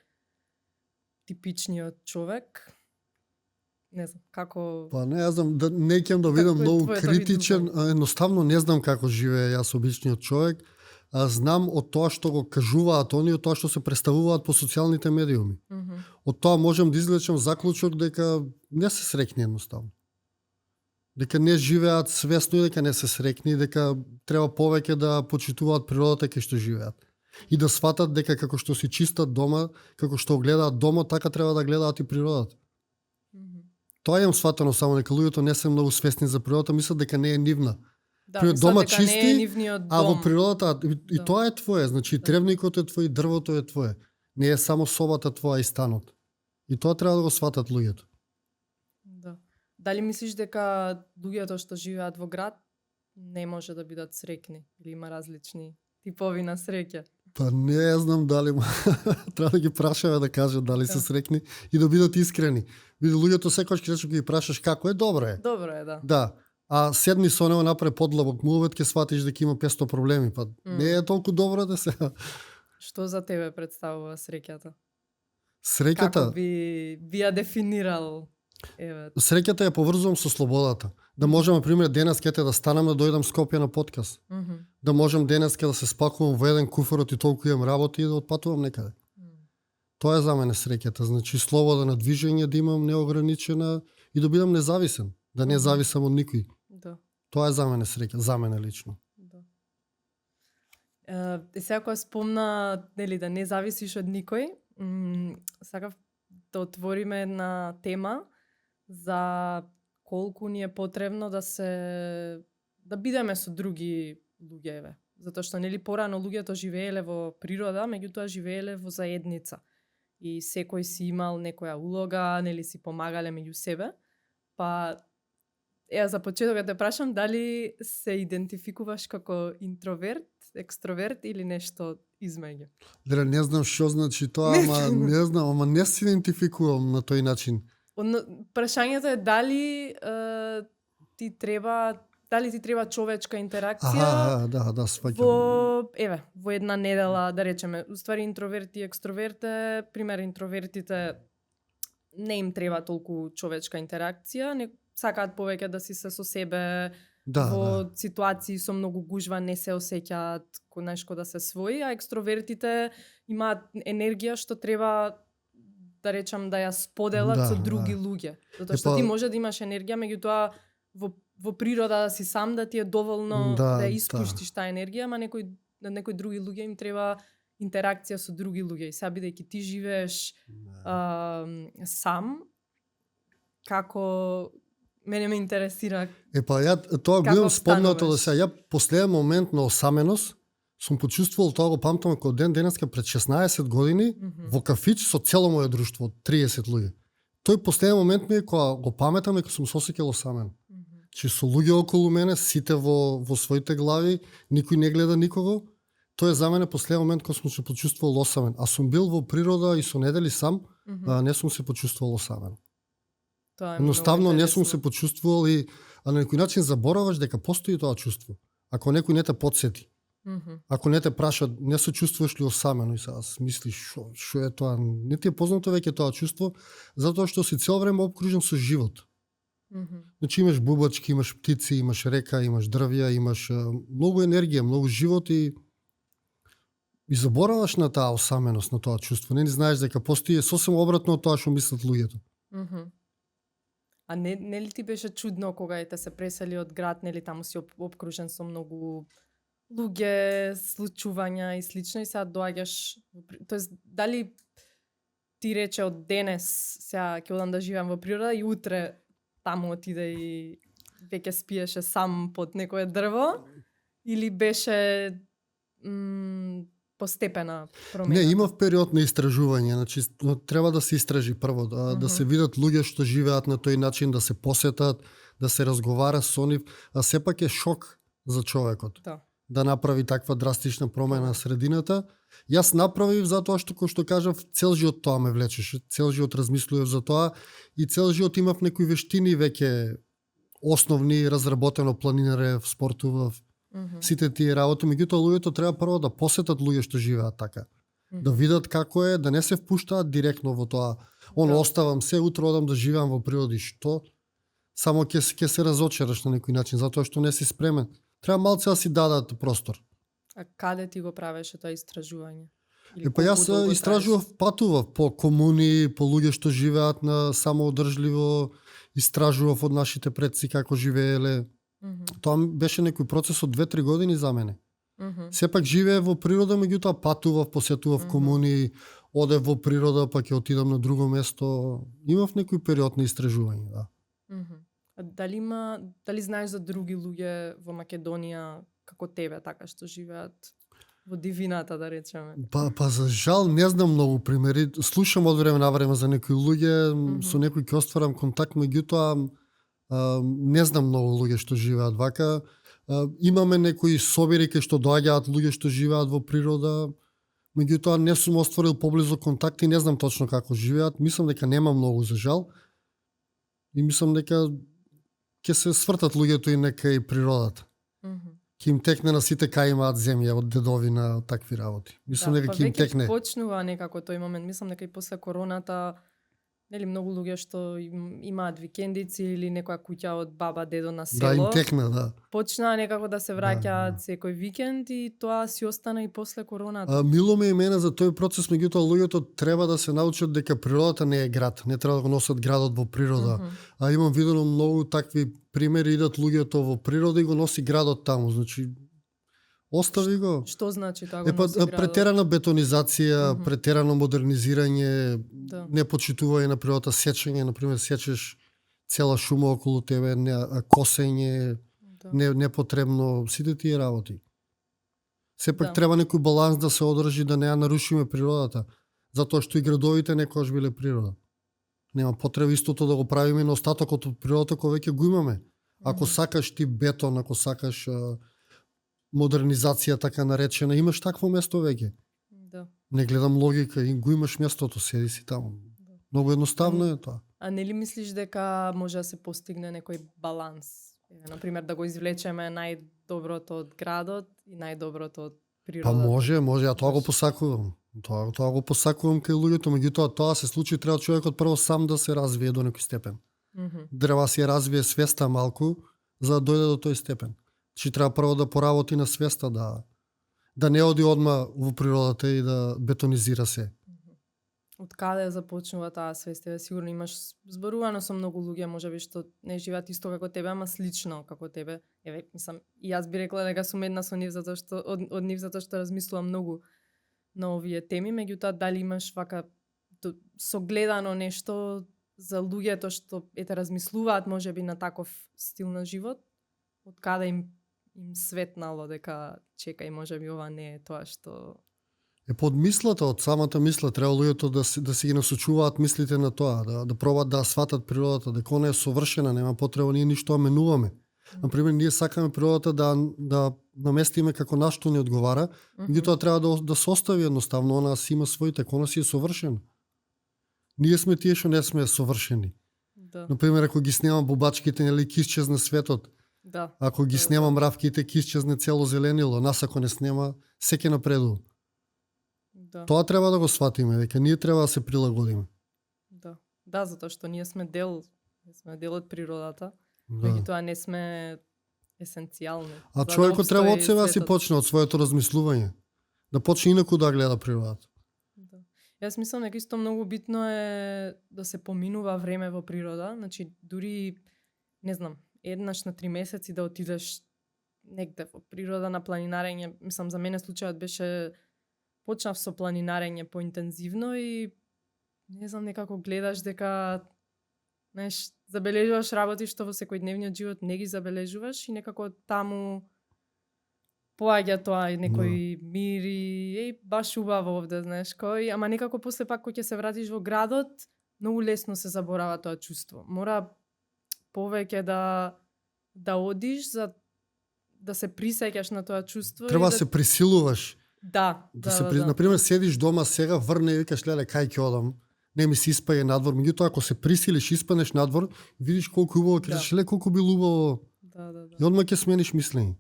типичниот човек? Не знам, како Па не, јас знам, не ќе да видам Како е многу твоето критичен, видно? едноставно не знам како живее јас обичниот човек, а знам од тоа што го кажуваат они, од тоа што се представуваат по социјалните медиуми. Мгм. Од тоа можам да извлечам заклучок дека не се среќни едноставно. Дека не живеат свесно и дека не се среќни, дека треба повеќе да почитуваат природата кај што живеат. И да сватат дека како што си чистат дома, како што гледаат дома, така треба да гледаат и природата. Мгм. Тоа имам сватано, само дека луѓето не се многу свесни за природата, мислат дека не е нивна. Да, Пример, мислам дома дека не е чисти, нивниот А во дом. природата и Да. тоа е твое, значи тревникот е твој, дрвото е твое. Не е само собата твоја и станот. И тоа треба да го сватат луѓето. Да. Дали мислиш дека луѓето што живеат во град не може да бидат среќни или има различни типови на среќа? Па не знам дали треба да ги прашаме да кажат дали се Да. среќни и да бидат искрени. Види луѓето секогаш ќе ги прашаш како е, добро е. Добро е, да. Да. А седни со него напред подлабок муавет ќе сватиш дека има 500 проблеми, па не е толку добро да се. Што за тебе представува среќата? Среќата, Како би ја дефинирал? Еве. среќата ја поврзувам со слободата. Да можам, на пример, денес ќе да станам да дојдам Скопје на подкаст. Мгм. Да можам денеска да се спакувам во еден куфарот и толку имам работи и да отпатувам некаде. Тоа е за мене среќата, значи слобода на движење, да имам неограничена и да бидам независен, да не Мгм. зависам од никој. Да. Тоа е за мене среќа, за мене лично. Да. Сега кога спомна, нели, да не зависиш од никој, сакав да отвориме една тема за колку ни е потребно да бидеме со други луѓе, затоа што нели порано луѓето живееле во природа, меѓутоа живееле во заедница. И секој си имал некоја улога, нели си помагале меѓу себе. Па за почеток да те прашам дали се идентификуваш како интроверт, екстроверт или нешто измеѓу? Леле, не знам што значи тоа, ама не знам, ама не се идентификувам на тој начин. Прашањето е дали ти треба човечка интеракција Да, сваќам. во една недела, да речеме, уствари интроверт и екстроверт пример, интровертите не им треба толку човечка интеракција, не сакаат повеќе да си се со себе, во ситуации со многу гужва не се осеќаат нешто да се свои, а екстровертите имаат енергија што треба да речам да ја споделат со други луѓе. Затоа што ти може да имаш енергија, меѓутоа во природа си сам да ти е доволно да ја испуштиш таа енергија, ама некои други луѓе им треба интеракција со други луѓе. И сега бидејќи ти живееш сам, како мене ме интересира. Тоа го имам спомнато да сега. Ја последен момент на осаменост сум почувствувал, тоа го памтам како денеска пред 16 години во кафич со цело моје друштво, 30 луѓе. Тој последен момент ми е кога го паметам дека сум се осеќал осамен. Че со луѓе околу мене, сите во своите глави, никој не гледа никого. Тоа е за мене последен момент кога сум се почувствувал осамен. А сум бил во природа и со недели сам, не сум се почувствувал осамен. Едноставно не сум се почувствувал и на некој начин забораваш дека постои тоа чувство. Ако некој не те потсети. Ако не те праша, не се чувствуваш ли осамено и сега мислиш што е тоа, не ти е познато веќе тоа чувство, затоа што си цело време обкружен со живот. Значи имаш бубачки, имаш птици, имаш река, имаш дрвја, имаш многу енергија, многу живот и забораваш на таа осаменост, на тоа чувство. Не знаеш дека постои сосем обратно од тоа што мислат луѓето. А не ли ти беше чудно кога те се пресели од град, нели таму си обкружен со многу луѓе, случувања и слично и сега доаѓаш, тоест дали ти рече од денес сега ќе одам да живеам во природа и утре таму отиде и веќе спиеше сам под некое дрво или беше постепена Не, промена. имав период на истражување, значи треба да се истражи прво, да се видат луѓе што живеат на тој начин, да се посетат, да се разговара со нив, а сепак е шок за човекот да направи таква драстична промена на средината. Јас направив затоа што, кој што кажав, цел живот тоа ме влечеше, цел живот размислував за тоа и цел живот имав некои вештини веќе основни, разработено планирав, спортував, сите тие работи, меѓутоа луѓето треба прво да посетат луѓе што живеат така. Да видат како е, да не се впуштаат директно во тоа. Оставам се, утре одам да живеам во природи, што? Само ќе се разочараш на некој начин, затоа што не си спремен. Треба малце да си дадат простор. А каде ти го правеше тоа истражување? Јас истражував, патував по комуни, по луѓе што живеат на самоодржливо, истражував од нашите предци како живееле. Тоа беше некој процес од 2-3 години за мене. Сепак живее во природа, меѓутоа патував, посетував комуни, одев во природа, па ќе отидам на друго место. Имав некој период на истражување, да. А дали знаеш за други луѓе во Македонија како тебе, така што живеат во дивината, да речеме? Па за жал не знам многу примери. Слушам од време на време за некои луѓе, со некои ќе остварам контакт, меѓутоа не знам многу луѓе што живеат вака. Имаме некои собири кај што доаѓаат луѓе што живеат во природа, меѓутоа не сум остварил поблизо контакти, не знам точно како живеат. Мислам дека нема многу за жал. И мислам дека ќе се свртат луѓето и нека и природата. Ќе им текне на сите кај имаат земја од дедовина, од такви работи. Мислам дека ќе им текне. Почнува некако тој момент. Мислам дека и после короната нели многу луѓе што имаат викендици или некоја куќа од баба, дедо на село. Да, им текна, да. Почнаа некако да се враќаат секој викенд и тоа си остана и после короната. Мило ме и мене за тој процес, меѓутоа луѓето треба да се научат дека природата не е град, не треба да го носат градот во природа. А имам видено многу такви примери, идат луѓето во природа и го носи градот таму, значи остави го. Што значи тоа го носи градот? Претерана бетонизација, претерано модернизирање, непочитување на природата, сечење, например, сечеш цела шума околу тебе, косење, непотребно, сите тие работи. Сепак треба некој баланс да се одржи, да не ја нарушиме природата, затоа што и градовите некогаш биле природа. Нема потреба истото да го правиме на остатокот од природата кој веќе го имаме. Ако сакаш ти бетон, ако сакаш модернизација така наречена, имаш такво место веќе. Не гледам логика, и го имаш местото, седи си таму. Многу едноставно е тоа. А нели мислиш дека може да се постигне некој баланс? Например, да го извлечеме најдоброто од градот и најдоброто од природата? Па може, ја тоа го посакувам. Тоа го посакувам кај луѓето, меѓутоа тоа се случи, треба човекот прво сам да се развие до некој степен. Треба си ја развие свеста малку за да дојде до тој степен. Чи треба прво да поработи на свеста, да не оди одма во природата и да бетонизира се. Од каде започнува таа свест? Сигурно имаш зборувано со многу луѓе, можеби што не живеат исто како тебе, ама слично како тебе. Мислам, и јас би рекла дека сум една со нив затоа што од нив затоа што размислувам многу на овие теми, меѓутоа дали имаш вака согледано нешто за луѓето што размислуваат можеби на таков стил на живот? Од каде им светнало дека чекај, можеби ова не е тоа што Под мислата, од самата мисла, треба луѓето да си ги насочуваат мислите на тоа, да пробат да сватат природата, дека она е совршена, нема потреба ние ништо менуваме. Например, ние сакаме природата да наместиме како нашто ни одговара, меѓутоа треба да се остави едноставно, она си има своите, она си е совршена. Ние сме тие што не сме совршени. Например, ако ги снема бубачките, нели ќе исчезне светот. Ако ги снема мравките, ќе исчезне цело зеленило. Нас ако не снема, се ќе напредува. Тоа треба да го сватиме, дека ние треба да се прилагодиме. Да, затоа што ние сме дел од природата, меѓутоа не сме есенцијални. А човекот треба од себе да си почне, од своето размислување. Да почне инаку да гледа природата. Јас мислам дека исто многу битно е да се поминува време во природа, значи дури не знам, еднаш на 3 месеци да отидеш негде во природа на планинарење. Мислам, за мене случајот беше почнав со планинарење поинтензивно и не знам, некако гледаш дека забележуваш работи што во секојдневниот живот не ги забележуваш и некако таму поаѓа тоа и некој мир и баш убаво овде, знаеш, кој, ама некако после пак кога ќе се вратиш во градот, многу лесно се заборава тоа чувство. Мора повеќе да одиш за да се присеќаш на тоа чувство. Треба и да се присилуваш. Да. Например, седиш дома сега, врне и викаш, леле, кај ќе одам? Не ми се испаѓа надвор. Меѓутоа, ако се присилиш, испанеш надвор, видиш колку убаво, ќе кажеш, леле, колку бил убаво. Да. И одма ќе смениш мислење.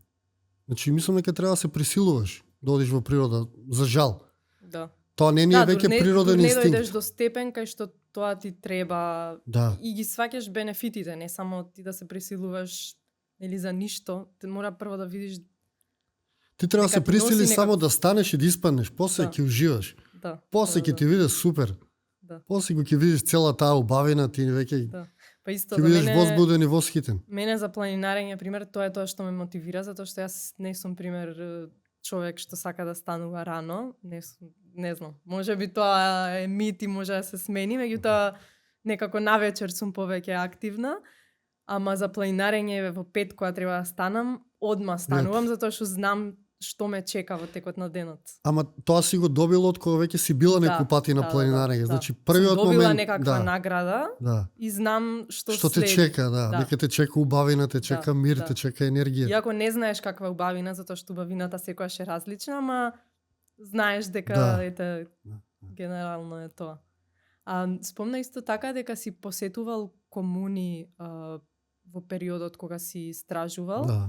Значи, мислам дека треба да се присилуваш да одиш во природа, за жал. Да. Тоа не ни е веќе природен инстинкт. Не дојдеш до степен кај што тоа ти треба и ги сваќаш бенефитите, не само ти да се присилуваш или за ништо, ти мора прво да видиш. Ти треба да се присилиш само да станеш и да испаднеш, после ќе уживаш. Да. После ќе ти биде супер. Да. После ќе видиш цела таа убавина, ти веќе Па исто ќе бидеш возбуден и восхитен. Мене за планинарење, пример, тоа е тоа што ме мотивира, затоа што јас не сум пример човек што сака да станува рано, не знам. Можеби тоа е мит и може да се смени, меѓутоа некако навечер сум повеќе активна, ама за планинарење во 5 кога треба да станам, одма станувам затоа што знам што ме чека во текот на денот. Ама тоа си го добила од кога веќе си била некој пати на планинарење. Значи првиот момент добила некаква награда и знам што те чека, дека те чека убавина, те чека мир, те чека енергија. Иако не знаеш каква е убавина, затоа што убавината секогаш е различна, ама знаеш дека ете генерално е тоа. Спомна исто така дека си посетувал комуни во периодот кога си истражувал. Да.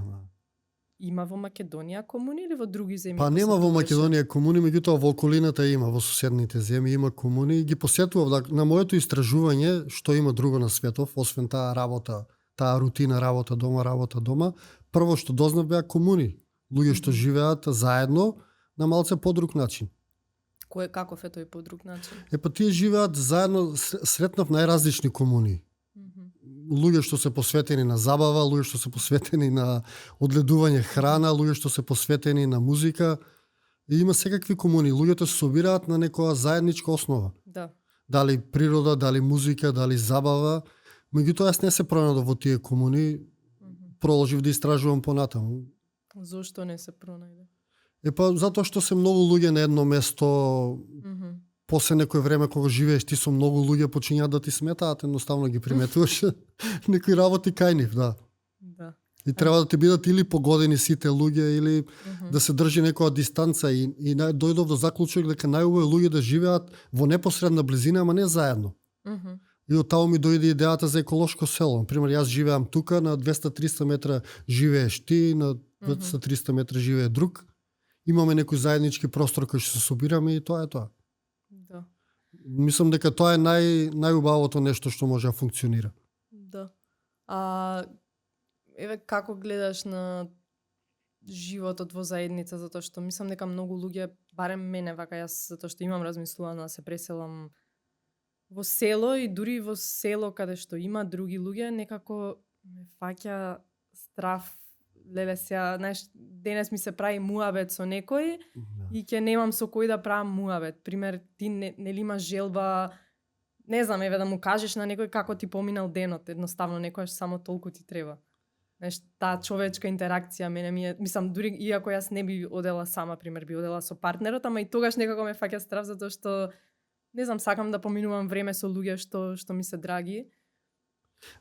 Има во Македонија комуни или во други земји? Па нема во Македонија комуни, меѓутоа во околината има, во соседните земји има комуни и ги посетував на моето истражување што има друго на светов, освен таа работа, таа рутина работа дома, прво што дознав беа комуни, луѓе што живеат заедно на малце подруг начин. Кој каков е тој подруг начин? Па тие живеат заедно, сретнав најразлични комуни. Луѓе што се посветени на забава, луѓе што се посветени на одледување храна, луѓе што се посветени на музика. И има секакви комуни. Луѓето се собираат на некоја заедничка основа. Да. Дали природа, дали музика, дали забава. Меѓутоа јас не се пронајдов во тие комуни. Продолжив да истражувам понатаму. Зошто не се пронајде? Затоа што се многу луѓе на едно место. После некој време кога живееш ти со многу луѓе почињаат да ти сметаат, едноставно ги приметуваш некои работи кај нив, да. И треба да ти бидат или погодени сите луѓе или да се држи некоја дистанца и дојдов до заклучок дека најубаво е луѓе да живеат во непосредна близина, ама не заедно. И од таму ми дојде идејата за еколошко село. Например, јас живеам тука, на 200-300 метра живееш ти, на 200-300 метра живее друг. Имаме некој заеднички простор кој што се собираме и тоа е тоа. Мислам дека тоа е најубавото нешто што може да функционира. Да. Еве како гледаш на животот во заедница, затоа што мислам дека многу луѓе, барем мене вака јас, затоа што имам размислувано да се преселам во село и дури во село каде што има други луѓе, некако ме фаќа страф. Леле сега, знаеш, денес ми се прави муабет со некој и ќе немам со кој да правам муабет. Пример, ти нели имаш желба, не знам, еве да му кажеш на некој како ти поминал денот, едноставно некојаш само толку ти треба. Знаеш, таа човечка интеракција мене ми е, мислам, дури иако јас не би одела сама, пример, би одела со партнерот, ама и тогаш некако ме фаќа страф затоа што не знам, сакам да поминувам време со луѓе што ми се драги.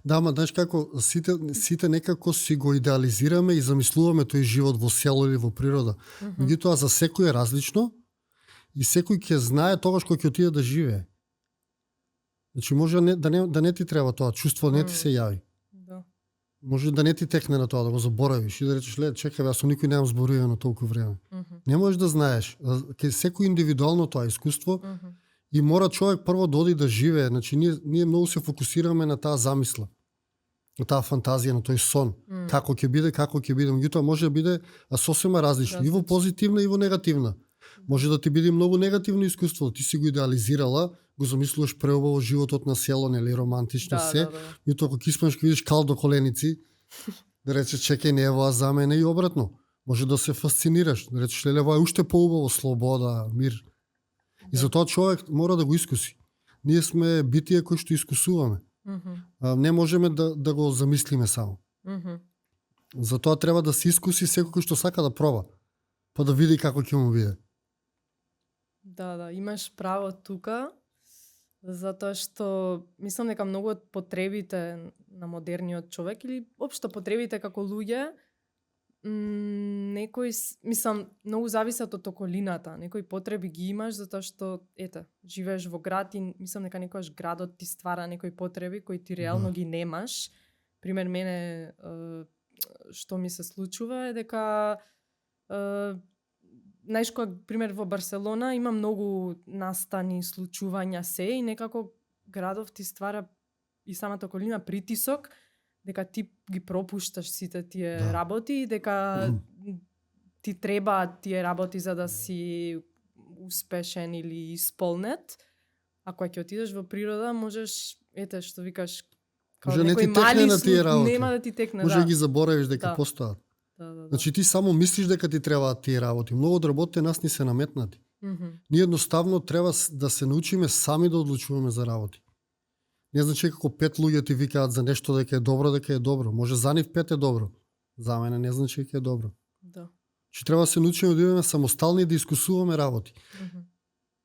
Да, ама знаеш како сите некако си го идеализираме и замислуваме тој живот во село или во природа. Меѓутоа за секој е различно и секој ќе знае тогаш кога ќе отиде да живее. Значи може да не ти треба тоа чувство, не ти се јави. Да. Може да не ти текне на тоа, да го заборавиш и да речеш, чекај, јас со никој немам зборувано толку време. Не можеш да знаеш. Ке секој индивидуално тоа искуство. И мора човек прво да оди да живее. Значи, ние многу се фокусираме на таа замисла, на таа фантазија, на тој сон. Како ќе биде. Меѓутоа може да биде сосема различно. И во позитивна, и во негативна. Може да ти биде многу негативно искуство. Ти си го идеализирала, го замислуваш преубаво животот на село, нели, романтично се. Меѓутоа, ако киспаш, ќе видиш кал до коленици, да речеш, чекај, не е за мене и обратно. Може да се фасцинираш. Да речеш, леле, ова е уште поубаво, слобода, мир. И затоа човек мора да го искуси. Ние сме битие кои што искусуваме. Не можеме да го замислиме само. Затоа треба да се искуси секој кој што сака да проба. па да види како ќе му биде. Да, имаш право тука, затоа што мислам дека многу од потребите на модерниот човек или општо потребите како луѓе, мислам, многу зависат од околината. Некои потреби ги имаш затоа што, живееш во град и мислам дека некојаш градот ти ствара некои потреби кои ти реално ги немаш. Пример, мене, што ми се случува е дека знаеш, кога, пример, во Барселона има многу настани, случувања се и некако градов ти ствара и самата околина притисок дека ти ги пропушташ сите тие работи и дека ти треба тие работи за да си успешен или исполнет. А кога ќе отидеш во природа, можеш, што викаш, може не ти текне на тие работи. Нема да ти текне, може да ги заборавиш дека постојат. Да. Значи ти само мислиш дека ти требаат тие работи. Многу од работите нас ни се наметнати. Ние едноставно треба да се научиме сами да одлучуваме за работи. Не значи како 5 луѓе ти викаат за нешто дека е добро. Може за нив 5 е добро. За мене не значи дека е добро. Да. Че треба да се научиме да бидеме самостални и да искусуваме работи.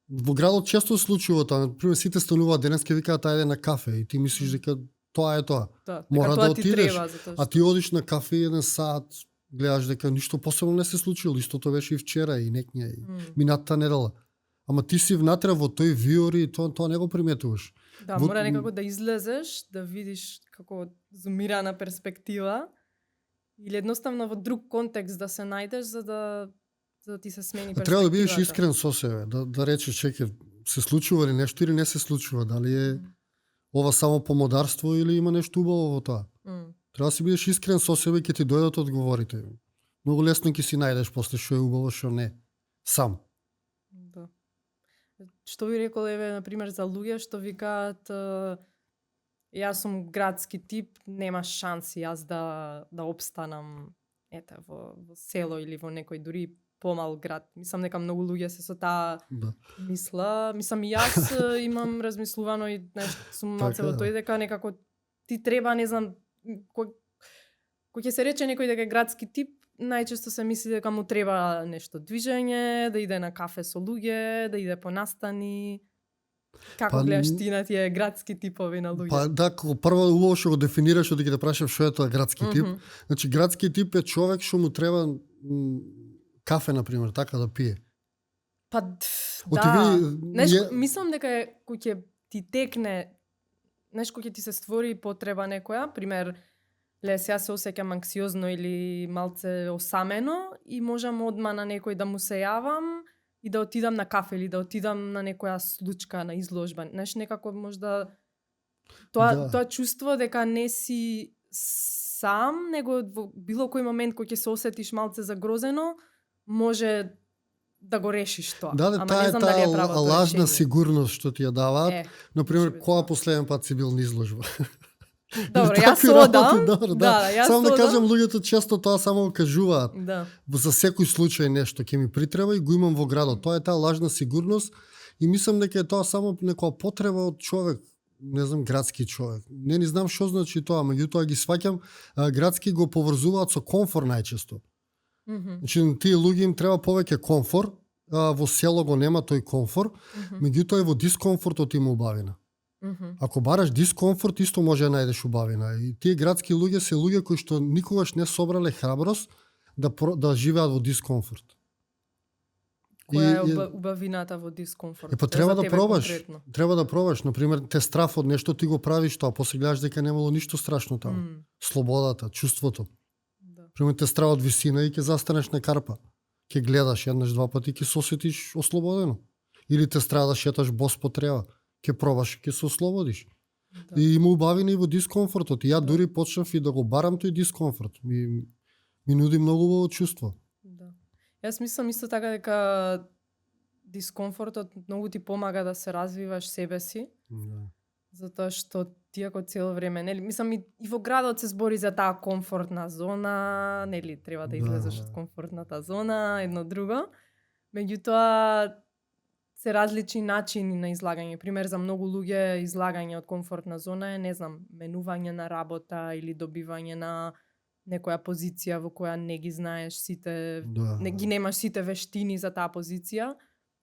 Во градот често се случува тоа. Например, сите стануваат денеска и викаат ајде на кафе и ти мислиш дека тоа е тоа. Мора да отидеш, а ти одиш на кафе и 1 сат, гледаш дека ништо посебно не се случило, истото беше и вчера и некња и минатата недела. Ама ти си внатре во тој виор и тоа не го приметуваш. Да, мора некако да излезеш, да видиш како зумирана перспектива или едноставно во друг контекст да се најдеш за да ти се смени перспективата. Треба да бидеш искрен со себе, да речеш чеке, се случува ли нешто или не се случува, дали е ова само помодарство или има нешто убаво во тоа. Треба да си бидеш искрен со себе и ќе ти дојдат одговорите. Многу лесно ќе си најдеш после што е убаво, што не. Сам. Да. Што би рекол, на пример, за луѓе што викаат јас сум градски тип, нема шанси јас да обстанам во село или во некој дури помал град. Мислам дека многу луѓе се со таа мисла. Мислам и јас имам размислувано и сум малце во тој дека некако ти треба, не знам, кој ќе се рече некој дека е градски тип, најчесто се мисли дека му треба нешто движење, да иде на кафе со луѓе, да иде по настани. Како гледаш ти на тие градски типови на луѓе? Па да, прво убаво што го дефинираш, да ги да прашам што е тоа градски тип. Значи градски тип е човек што му треба кафе, например, така да пие. Па да. Мислам дека кој ќе ти текне, кој ќе ти се створи потреба некоја, пример, јас се осеќам анксиозно или малце осамено и можам одма на некој да му се јавам и да отидам на кафе или да отидам на некоја случка, на изложба. Некако можда тоа чувство дека не си сам, него во било кој момент кој ќе се осетиш малце загрозено, може да го решиш тоа. Да, таа е таа лажна сигурност што ти ја даваат. Например, кога последен пат си бил на изложба? Добро, јас одам. Само да кажам, луѓето често тоа само го кажуваат. За секој случај нешто ќе ми притреба и го имам во градот. Тоа е таа лажна сигурност и мислам дека е тоа само некоја потреба од човек, не знам, градски човек. Не знам што значи тоа, меѓутоа ги сваќам, градски го поврзуваат со комфор најчесто. Значи, тие луѓе им треба повеќе комфор, во село го нема тој комфор, меѓутоа и во дискомфортот има убавина. Ако бараш дискомфорт, исто може да најдеш убавина. И тие градски луѓе се луѓе кои што никогаш не собрале храброст да живеат во дискомфорт. Која е убавината во дискомфорт? Па треба да пробаш. Треба да пробаш. Например, те страф од нешто, ти го правиш тоа, после гледаш дека немало ништо страшно таму. Слободата, чувството. Пример, те страв од висина и ќе застанеш на карпа. Ќе гледаш еднаш, два пати, ќе се осетиш ослободено. Или те страв да шеташ бос по трева. Ќе пробаш, ќе се ослободиш. И има убавина и во дискомфортот. И ја дури почнав и да го барам тој дискомфорт. Ми нуди многу убаво чувство. Да. Јас мислам исто така дека дискомфортот многу ти помага да се развиваш себе си. Затоа што ти ако цело време, мислам и во градот се збори за таа комфортна зона, треба да излезеш од комфортната зона, едно друго. Меѓутоа се различни начини на излагање. Пример, за многу луѓе излагање од комфортна зона е, не знам, менување на работа или добивање на некоја позиција во која не ги знаеш сите, Да. не ги немаш сите вештини за таа позиција,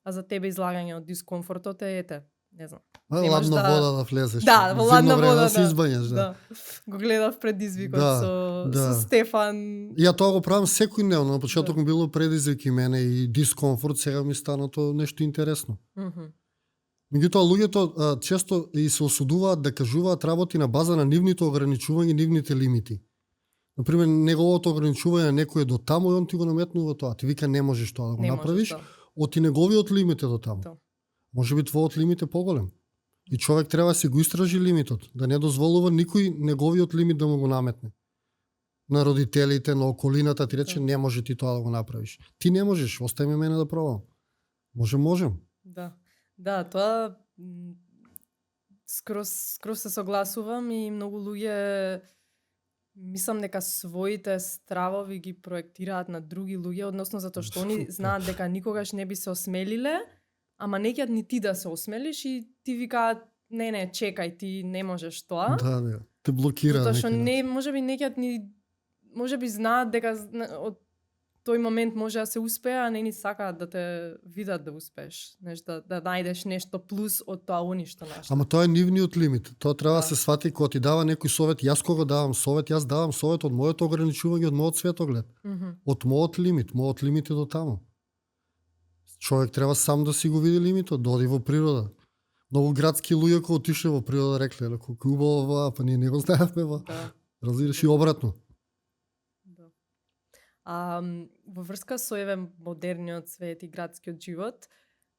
а за тебе излагање од дискомфортот е ете, не знам. Немаш Ладна вода да влезеш. Да, во Зимно ладна време вода, да се избањаш, да. Го гледав предизвикот Да, со да. Стефан. Ја тоа го правам секојдневно, на почеток ми било предизвик и мене и дискомфорт, сега ми стана тоа нешто интересно. Меѓутоа луѓето често и се осудуваат да кажуваат работи на база на нивните ограничувања, нивните лимити. Например, неговото ограничување на некој е до таму и он ти го наметнува тоа. Ти вика не можеш тоа да го Не направиш, можеш, оти неговиот лимит е до таму. Да. Може би твојот лимит е поголем. И човек треба да си го истражи лимитот, да не дозволува никој неговиот лимит да му го наметне. На родителите, на околината ти рече не може ти тоа да го направиш. Ти не можеш, остави ме мене да пробам. Можем. Да. Да, тоа скрос се согласувам и многу луѓе мислам дека своите стравови ги проектираат на други луѓе, односно затоа што они знаат дека никогаш не би се осмелиле, ама не ќе ни ти да се осмелиш и ти викаат не, чекај, ти не можеш тоа. Да, те блокира. Затоа што не, можеби не ќе ни можеби знаат дека од тој момент може да се успее, а не ни сакаат да те видат да успееш, да најдеш нешто плюс од тоа они што нашто. Ама тоа е нивниот лимит. Тоа треба да се свати кога ти дава некој совет. Јас кога давам совет, јас давам совет од моето ограничување, од мојот светоглед. Од мојот лимит е до таму. Човек треба сам да си го види лимитот, да оди во природа. Многу градски луѓе кога отишле во природа рекле, колку убаво, па ние не го знаевме, Да. Разбираш и обратно. Во врска со еве модерниот свет и градскиот живот,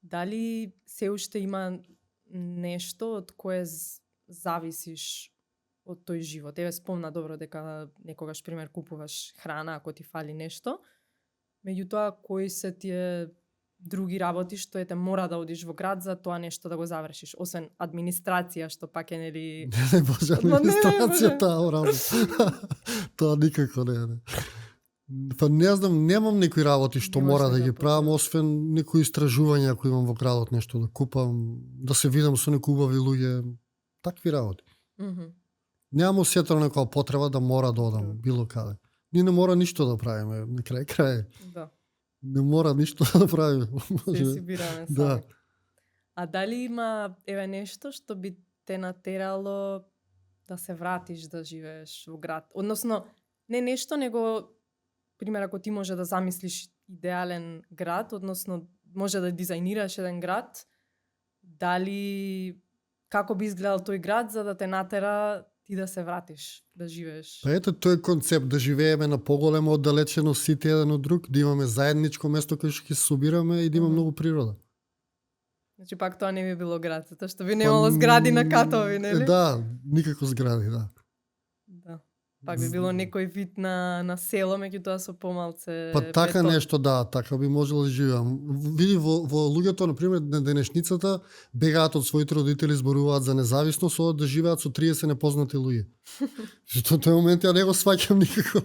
дали се уште има нешто од кое зависиш од тој живот? Еве спомна добро дека некогаш пример купуваш храна ако ти фали нешто. Меѓутоа кои се тие други работи што ете мора да одиш во град за тоа нешто да го завршиш, освен администрација што пак е нели Не може администрацијата работа. Тоа никако не. Па не знам, немам некои работи што Немаш мора да ги некоја правам, освен некои истражувања ако имам во градот нешто да купам, да се видам со некои убави луѓе, такви работи. Немам осетено некоја потреба да мора да одам било каде. Ние не мора ништо да правиме, на крај. Да. Не мора ништо да правиме. Се си бираме сами. Да. А дали има еве нешто што би те натерало да се вратиш да живееш во град? Односно, не нешто, него пример ако ти може да замислиш идеален град, односно може да дизајнираш еден град, дали како би изгледал тој град за да те натера ти да се вратиш, да живееш? Па ето тој концепт да живееме на поголема оддалеченост сите еден од друг, да имаме заедничко место кај што ќе се собираме и да има многу природа. Значи пак тоа не би било град, затоа што би немало згради на катови, нели? Да, никако згради, да. Да. Пак би било некој вид на село, меѓутоа со помалце Па така бетон. нешто, да, така би можело да живеам. Види во луѓето, например, на денешницата бегаат од своите родители, зборуваат за независност, одат да живеат со 30 непознати луѓе. Што тој момент ја не го сваќам никако.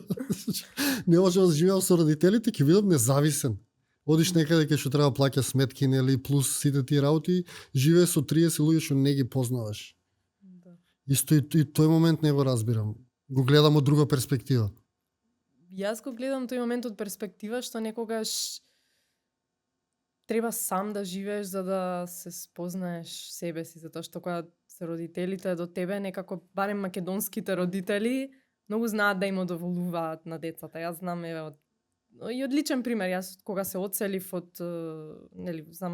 Не можам да живеам со родителите, ќе бидам независен. Одиш некаде кај што треба да плаќаш сметки, нели, плюс сите тие работи, живее со 30 луѓе што не ги познаваш. Да. Исто и тој момент не го разбирам. Го гледам од друга перспектива. Јас го гледам тој момент од перспектива што некогаш треба сам да живееш за да се спознаеш себе си, затоа што кога се родителите до тебе, некако барем македонските родители многу знаат да им одоволуваат на децата. Јас знам еве и одличен пример, јас кога се одселив од нели за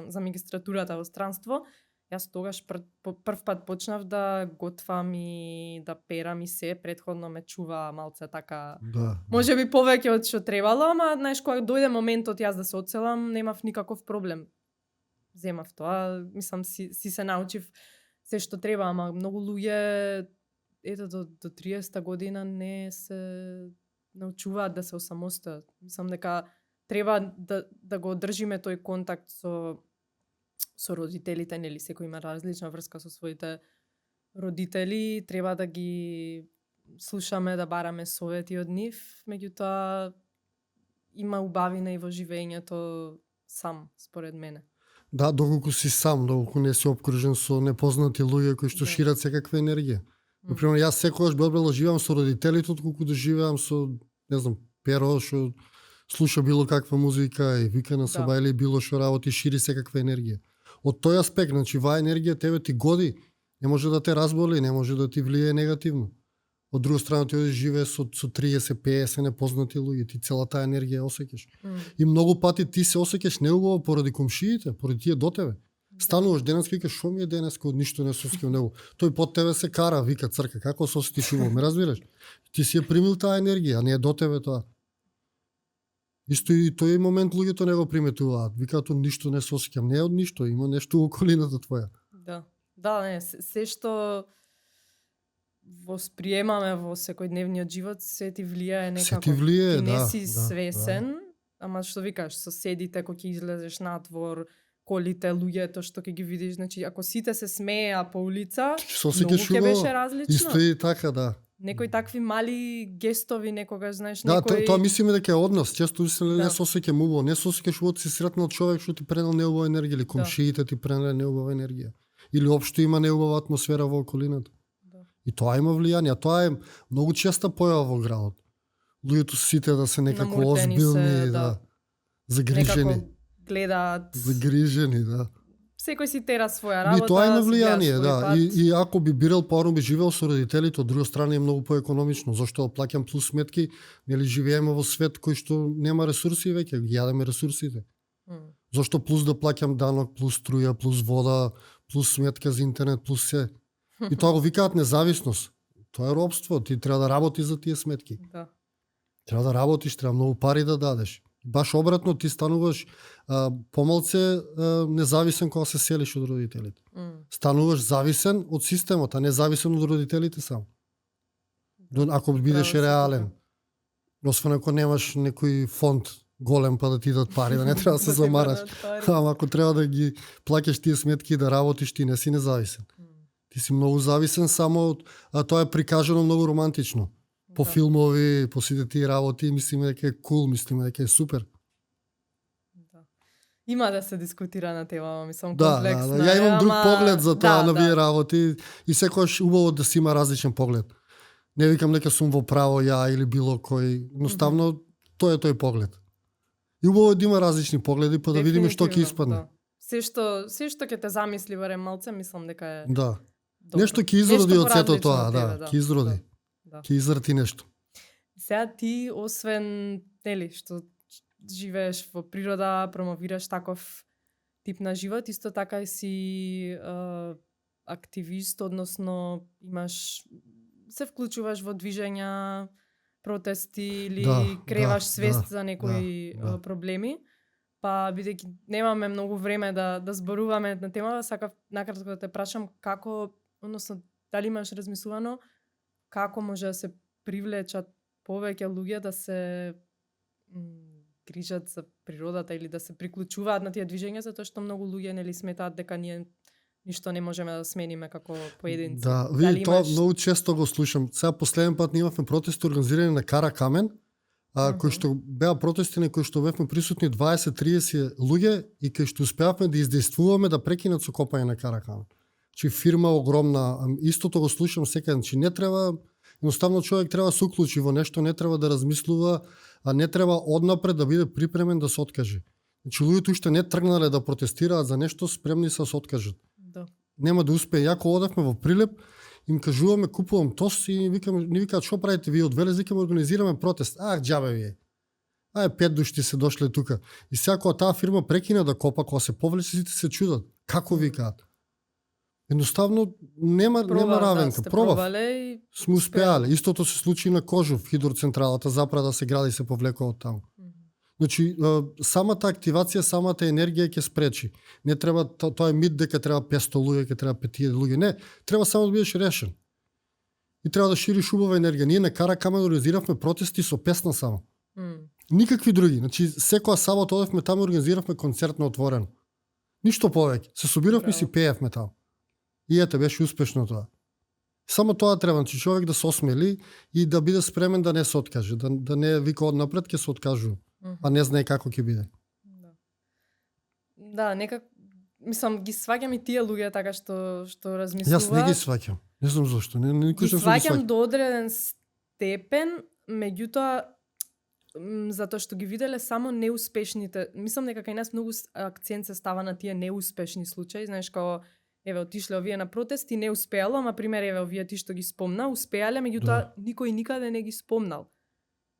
за магистратурата во странство, јас тогаш прв пат почнав да готвам и да перам и се, претходно ме чува малце така. Да. Може би повеќе од што требало, ама знаеш кога дојде моментот јас да се одселам, немав никаков проблем. Земав тоа, мислам си се научив се што треба, ама многу луѓе ето до 30-та година не се научуваат да се осамостојат. Мислам дека треба да го одржиме тој контакт со родителите, нели секој има различна врска со своите родители, треба да ги слушаме, да бараме совети од нив, меѓутоа има убавина и во живењето сам, според мене. Да, доколку си сам, доколку не си обкружен со непознати луѓе кои што шират секаква енергија. Например, јас секогаш би одбрал да живеам со родителите, отколку да живеам со, не знам, перо што слуша било каква музика и вика на соба или било што работи, шири секаква енергија. Од тој аспект, значи, ваа енергија тебе ти годи, не може да те разболи, не може да ти влие негативно. Од друга страна ти одиш живее со 30, 50 непознати луѓе, ти целата таа енергија осеќаш. И многу пати ти се осеќаш неубаво поради комшиите, поради тие до тебе. Стануваш денеска и викаш што ми е денеска, од ништо не се осеќам него. Тој под тебе се кара, вика црка, како се осетиш убаво, ме разбираш? Ти си ја примил таа енергија, а не е до тебе тоа. Исто и тој момент луѓето не го приметуваат. Викаат од ништо не се осеќам, не е од ништо, има нешто во околината твоја. Да. Да, не, се што восприемаме во секојдневниот живот, се ти влијае некако. Се ти влијае, ти не да, си свесен, ама што викаш, соседите кои ќе излезеш надвор, колите, луѓето што ќе ги видиш, значи ако сите се смееа по улица, многу ќе беше различно. Исто и така, да. Некои такви мали гестови некогаш, знаеш, да, некој... тоа мислиме дека е однос. Често не се осеќам убаво, не се осеќаш убаво, си сретнал човек што ти пренел неубава енергија или комшиите ти пренеле неубава енергија. Или општо има неубава атмосфера во околината. И тоа има влијание, тоа е многу честа појава во градот. Луѓето сите да се некако озбилни, да, загрижени. Некако гледаат. Загрижени, да. Секој си тера своја работа. И тоа има влијание, да. И ако би бирал порано би живеел со родителите, од друга страна е многу поекономично, зашто плаќам плюс сметки, нели живееме во свет кој што нема ресурси веќе, ги јадеме ресурсите. Зашто плюс да плаќам данок, плюс струја, плюс вода, плюс сметка за интернет, плюс се. И тоа го викаат независност. Тоа е робство, ти треба да работиш за тие сметки. Да. Треба да работиш, треба многу пари да дадеш. Баш обратно, ти стануваш помалце независен кога се селиш од родителите. Стануваш зависен од системот, а не зависен од родителите само. Ако бидеш реален. Освен ако немаш некој фонд голем па да ти дадат пари, да не треба да се замараш. Ама ако треба да ги плаќаш тие сметки и да работиш, ти не си независен. Ти си многу зависен само од... тоа е прикажано многу романтично. По филмови, по сите тие работи, мислиме дека е кул, мислиме дека е супер. Да. Има да се дискутира на тема, мислам, комплексна. Да, ја имам друг поглед за тоа на вие работи и секогаш убаво да си има различен поглед. Не викам дека сум во право ја или било кој, едноставно тој е тој поглед. И убаво да има различни погледи, па да видиме што ќе испадне. Да. Се што ќе те замисли барем малце, мислам дека е... Да. Добро. Нешто ќе изроди од сето тоа, да, ќе изроди. Да. Ќе израти нешто. Сега ти, освен, нели, што живееш во природа, промовираш таков тип на живот, исто така си активист, односно имаш, се вклучуваш во движења, протести или креваш свест за некои проблеми. Па, бидејќи немаме многу време да зборуваме на темава, сакав накратко да те прашам како, односно, дали имаш размислувано како може да се привлечат повеќе луѓе да се грижат за природата или да се приклучуваат на тие движења, затоа што многу луѓе нели сметаат дека ние ништо не можеме да смениме како поединци. Да, види, тоа многу често го слушам. Сега последен пат имавме протести организирани на Кара Камен, кои што беа протести на кои што бевме присутни 20-30 луѓе и кои што успеавме да издействуваме да прекинат со копање на Кара Камен. Чи фирма огромна, истото го слушам секаде, че не треба, едноставно човек треба да се уклучи во нешто, не треба да размислува, а не треба однапред да биде припремен да се откаже. Значи луѓето уште не тргнале да протестираат за нешто, спремни се откажат. Да. Нема да успее. Јако одевме во Прилеп, им кажуваме купувам тос и ни викаат што правите вие од Велес, викаме организираме протест. Џабе вие. 5 души се дошле тука. И сега кога таа фирма прекина да копа, кога се повлече, сите се чудат. Како викаат? Едноставно нема равенка. Пробав. Сме успеале. Истото се случи на Кожув, хидроцентралата, запра да се гради се повлекува од таму. Значи, самата активација, самата енергија ќе спречи. Не треба, тоа е мит дека треба 500 луѓе, дека треба 5000 луѓе. Не, треба само да бидеш решен. И треба да шириш убава енергија. Ние на Кара Камен организиравме протести со песна само. Никакви други. Значи, секоја сабота одевме таму и организиравме концерт на отворено. Ништо повеќе. Се собиравме и си пеевме таму. И ете, беше успешно тоа. Само тоа треба, че човек да се осмели и да биде спремен да не се откаже, да не вика однапред ќе се откажува, а не знае како ќе биде. Да, некак мислам ги сваќам и тие луѓе така што размислуваат. Јас не ги сваќам. Не знам зошто. Не Ги кажам што ги сваќам сваќам. до одреден степен, меѓутоа затоа што ги виделе само неуспешните. Мислам дека кај нас многу акцент се става на тие неуспешни случаи, знаеш, као еве отишле овие на протести, не успеало, ама пример еве овие ти што ги спомна, успеале, меѓутоа никој никаде не ги спомнал.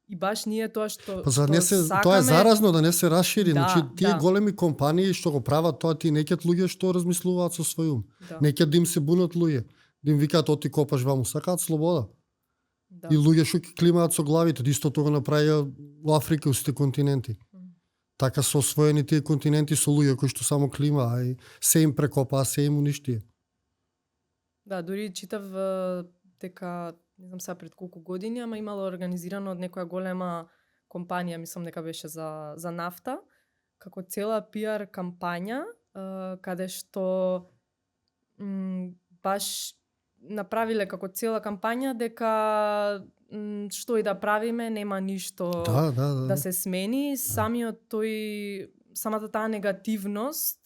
И баш ние тоа што Па за што не се сакаме, тоа е заразно да не се расшири, Да, значи тие да. големи компании што го прават тоа, тие неќат луѓе што размислуваат со свој ум. Да, Неќат да им се бунат луѓе, да им викаат оти копаш ваму, сакаат слобода. да. И луѓе што ќе климаат со главите, исто тоа го направија во Африка и сите континенти. Така со освоени тие континенти со луѓе кои што само климаа и се им прекопаа, се им уништија. Да, дури читав дека не знам сега пред колку години, ама имало организирано од некоја голема компанија, мислам дека беше за нафта, како цела пиар кампања, каде што баш направиле како цела кампања дека што и да правиме нема ништо да се смени, самата таа негативност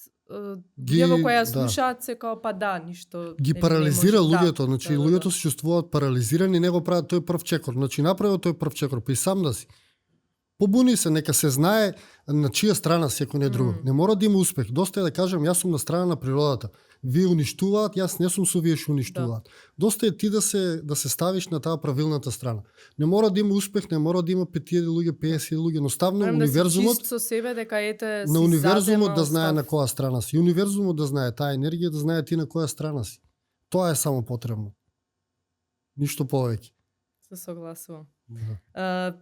ги во која слушаат се као па да, ништо ги парализира луѓето, значи да. луѓето се чувствуваат парализирани, не го прават тој прв чекор, значи направил тој прв чекор, па и сам да си. Побуни се, нека се знае на чија страна си, ако не друго. Не мора да има успех. Доста е да кажем јас сум на страна на природата. Вие уништуваат, јас не сум со вие што уништуваат. Доста е ти да се ставиш на таа правилната страна. Не мора да има успех, не мора да има 5.000 луѓе, 50.000 луѓе, едноставно универзумот да со себе дека ете на универзумот да знае на која страна си. Универзумот да знае таа енергија, да знае ти на која страна си. Тоа е само потребно. Ништо повеќе. Се согласувам.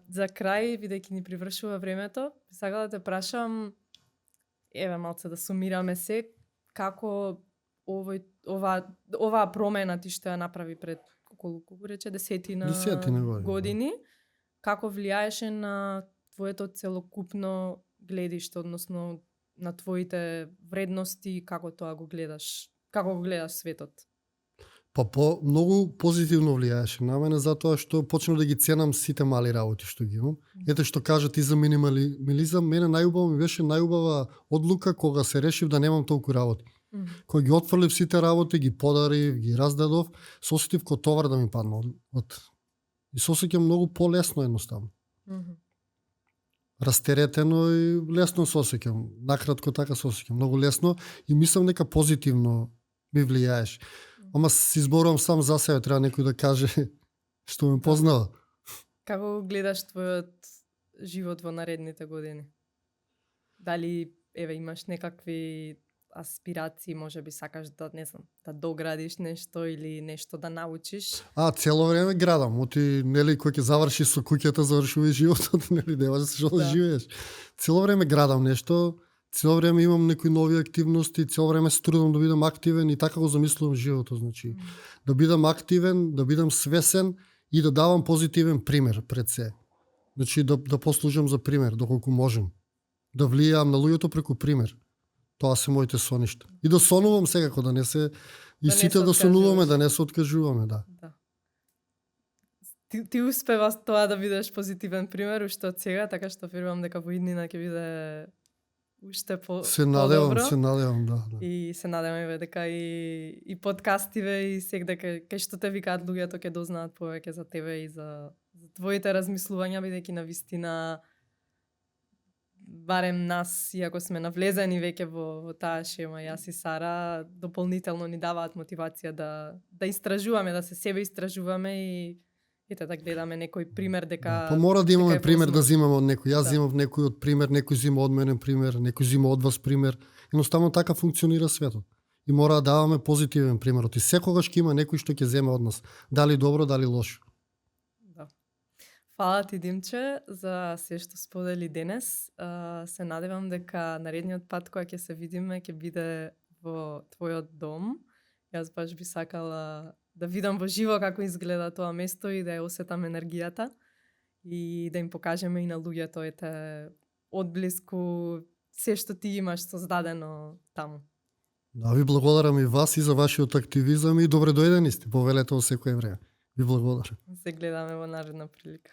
За крај, бидејќи ни привршува времето, сакам да те прашам, еве малце да сумираме се, како оваа промена ти што ја направи пред колку рече десетина години, како влијаеше на твоето целокупно гледиште, односно на твоите вредности, како тоа го гледаш, како го гледаш светот? Па многу позитивно влијаеше на мене затоа што почнав да ги ценам сите мали работи што ги имам. Ете што кажа ти за минимализам, мене најубаво ми беше најубава одлука кога се решив да немам толку работи. Кога ги отфрлив сите работи, ги подарив, ги раздадов, се осетив ко товар да ми падна и се осеќам многу полесно едноставно. Растеретено и лесно се осеќам. Накратко така се осеќам, многу лесно и мислам дека позитивно ми влијаеш. Ама си зборувам сам за себе, треба некој да каже што ме познава. Како гледаш твојот живот во наредните години? Дали еве имаш некакви аспирации, можеби сакаш да, не знам, да доградиш нешто или нешто да научиш? Цело време градам, оти нели кој ќе заврши со куќата, завршува животот, нели нема да се што да живееш. Цело време градам нешто. Цело време имам некои нови активности, цело време се трудам да бидам активен и така го замислувам животот, значи да бидам активен, да бидам свесен и да давам позитивен пример пред се. Значи да послужам за пример доколку можем. Да влијаам на луѓето преку пример. Тоа се моите соништа. И да сонувам секако, да не се и сите да сонуваме, да не се откажуваме, да. Ти успева тоа да бидеш позитивен пример уште од сега, така што верувам дека во иднина ќе биде уште по-добро. Се надевам, да. И се надевам дека и подкастиве и секде кај што те викаат луѓето ќе дознаат повеќе за тебе и за твоите размислувања, бидејќи навистина барем нас, иако сме навлезени веќе во таа шема, јас и Сара, дополнително ни даваат мотивација да истражуваме, да се себе истражуваме и ете да гледаме некој пример дека Па мора да имаме пример да земаме од некој. Јас земав некој од пример, некој зема од мене пример, некој зема од вас пример. Едноставно така функционира светот. И мора да даваме позитивен пример. И секогаш ќе има некој што ќе земе од нас, дали добро, дали лошо. Да. Фала ти, Димче, за се што сподели денес. Се надевам дека наредниот пат кога ќе се видиме ќе биде во твојот дом. Јас баш би сакала да видам во живо како изгледа тоа место и да ја осетам енергијата и да им покажеме и на луѓето одблиску се што ти имаш создадено таму. Да, ви благодарам и вас и за вашиот активизам и добре дојдени сте. Повелете во секое време. Ви благодарам. Се гледаме во наредна прилика.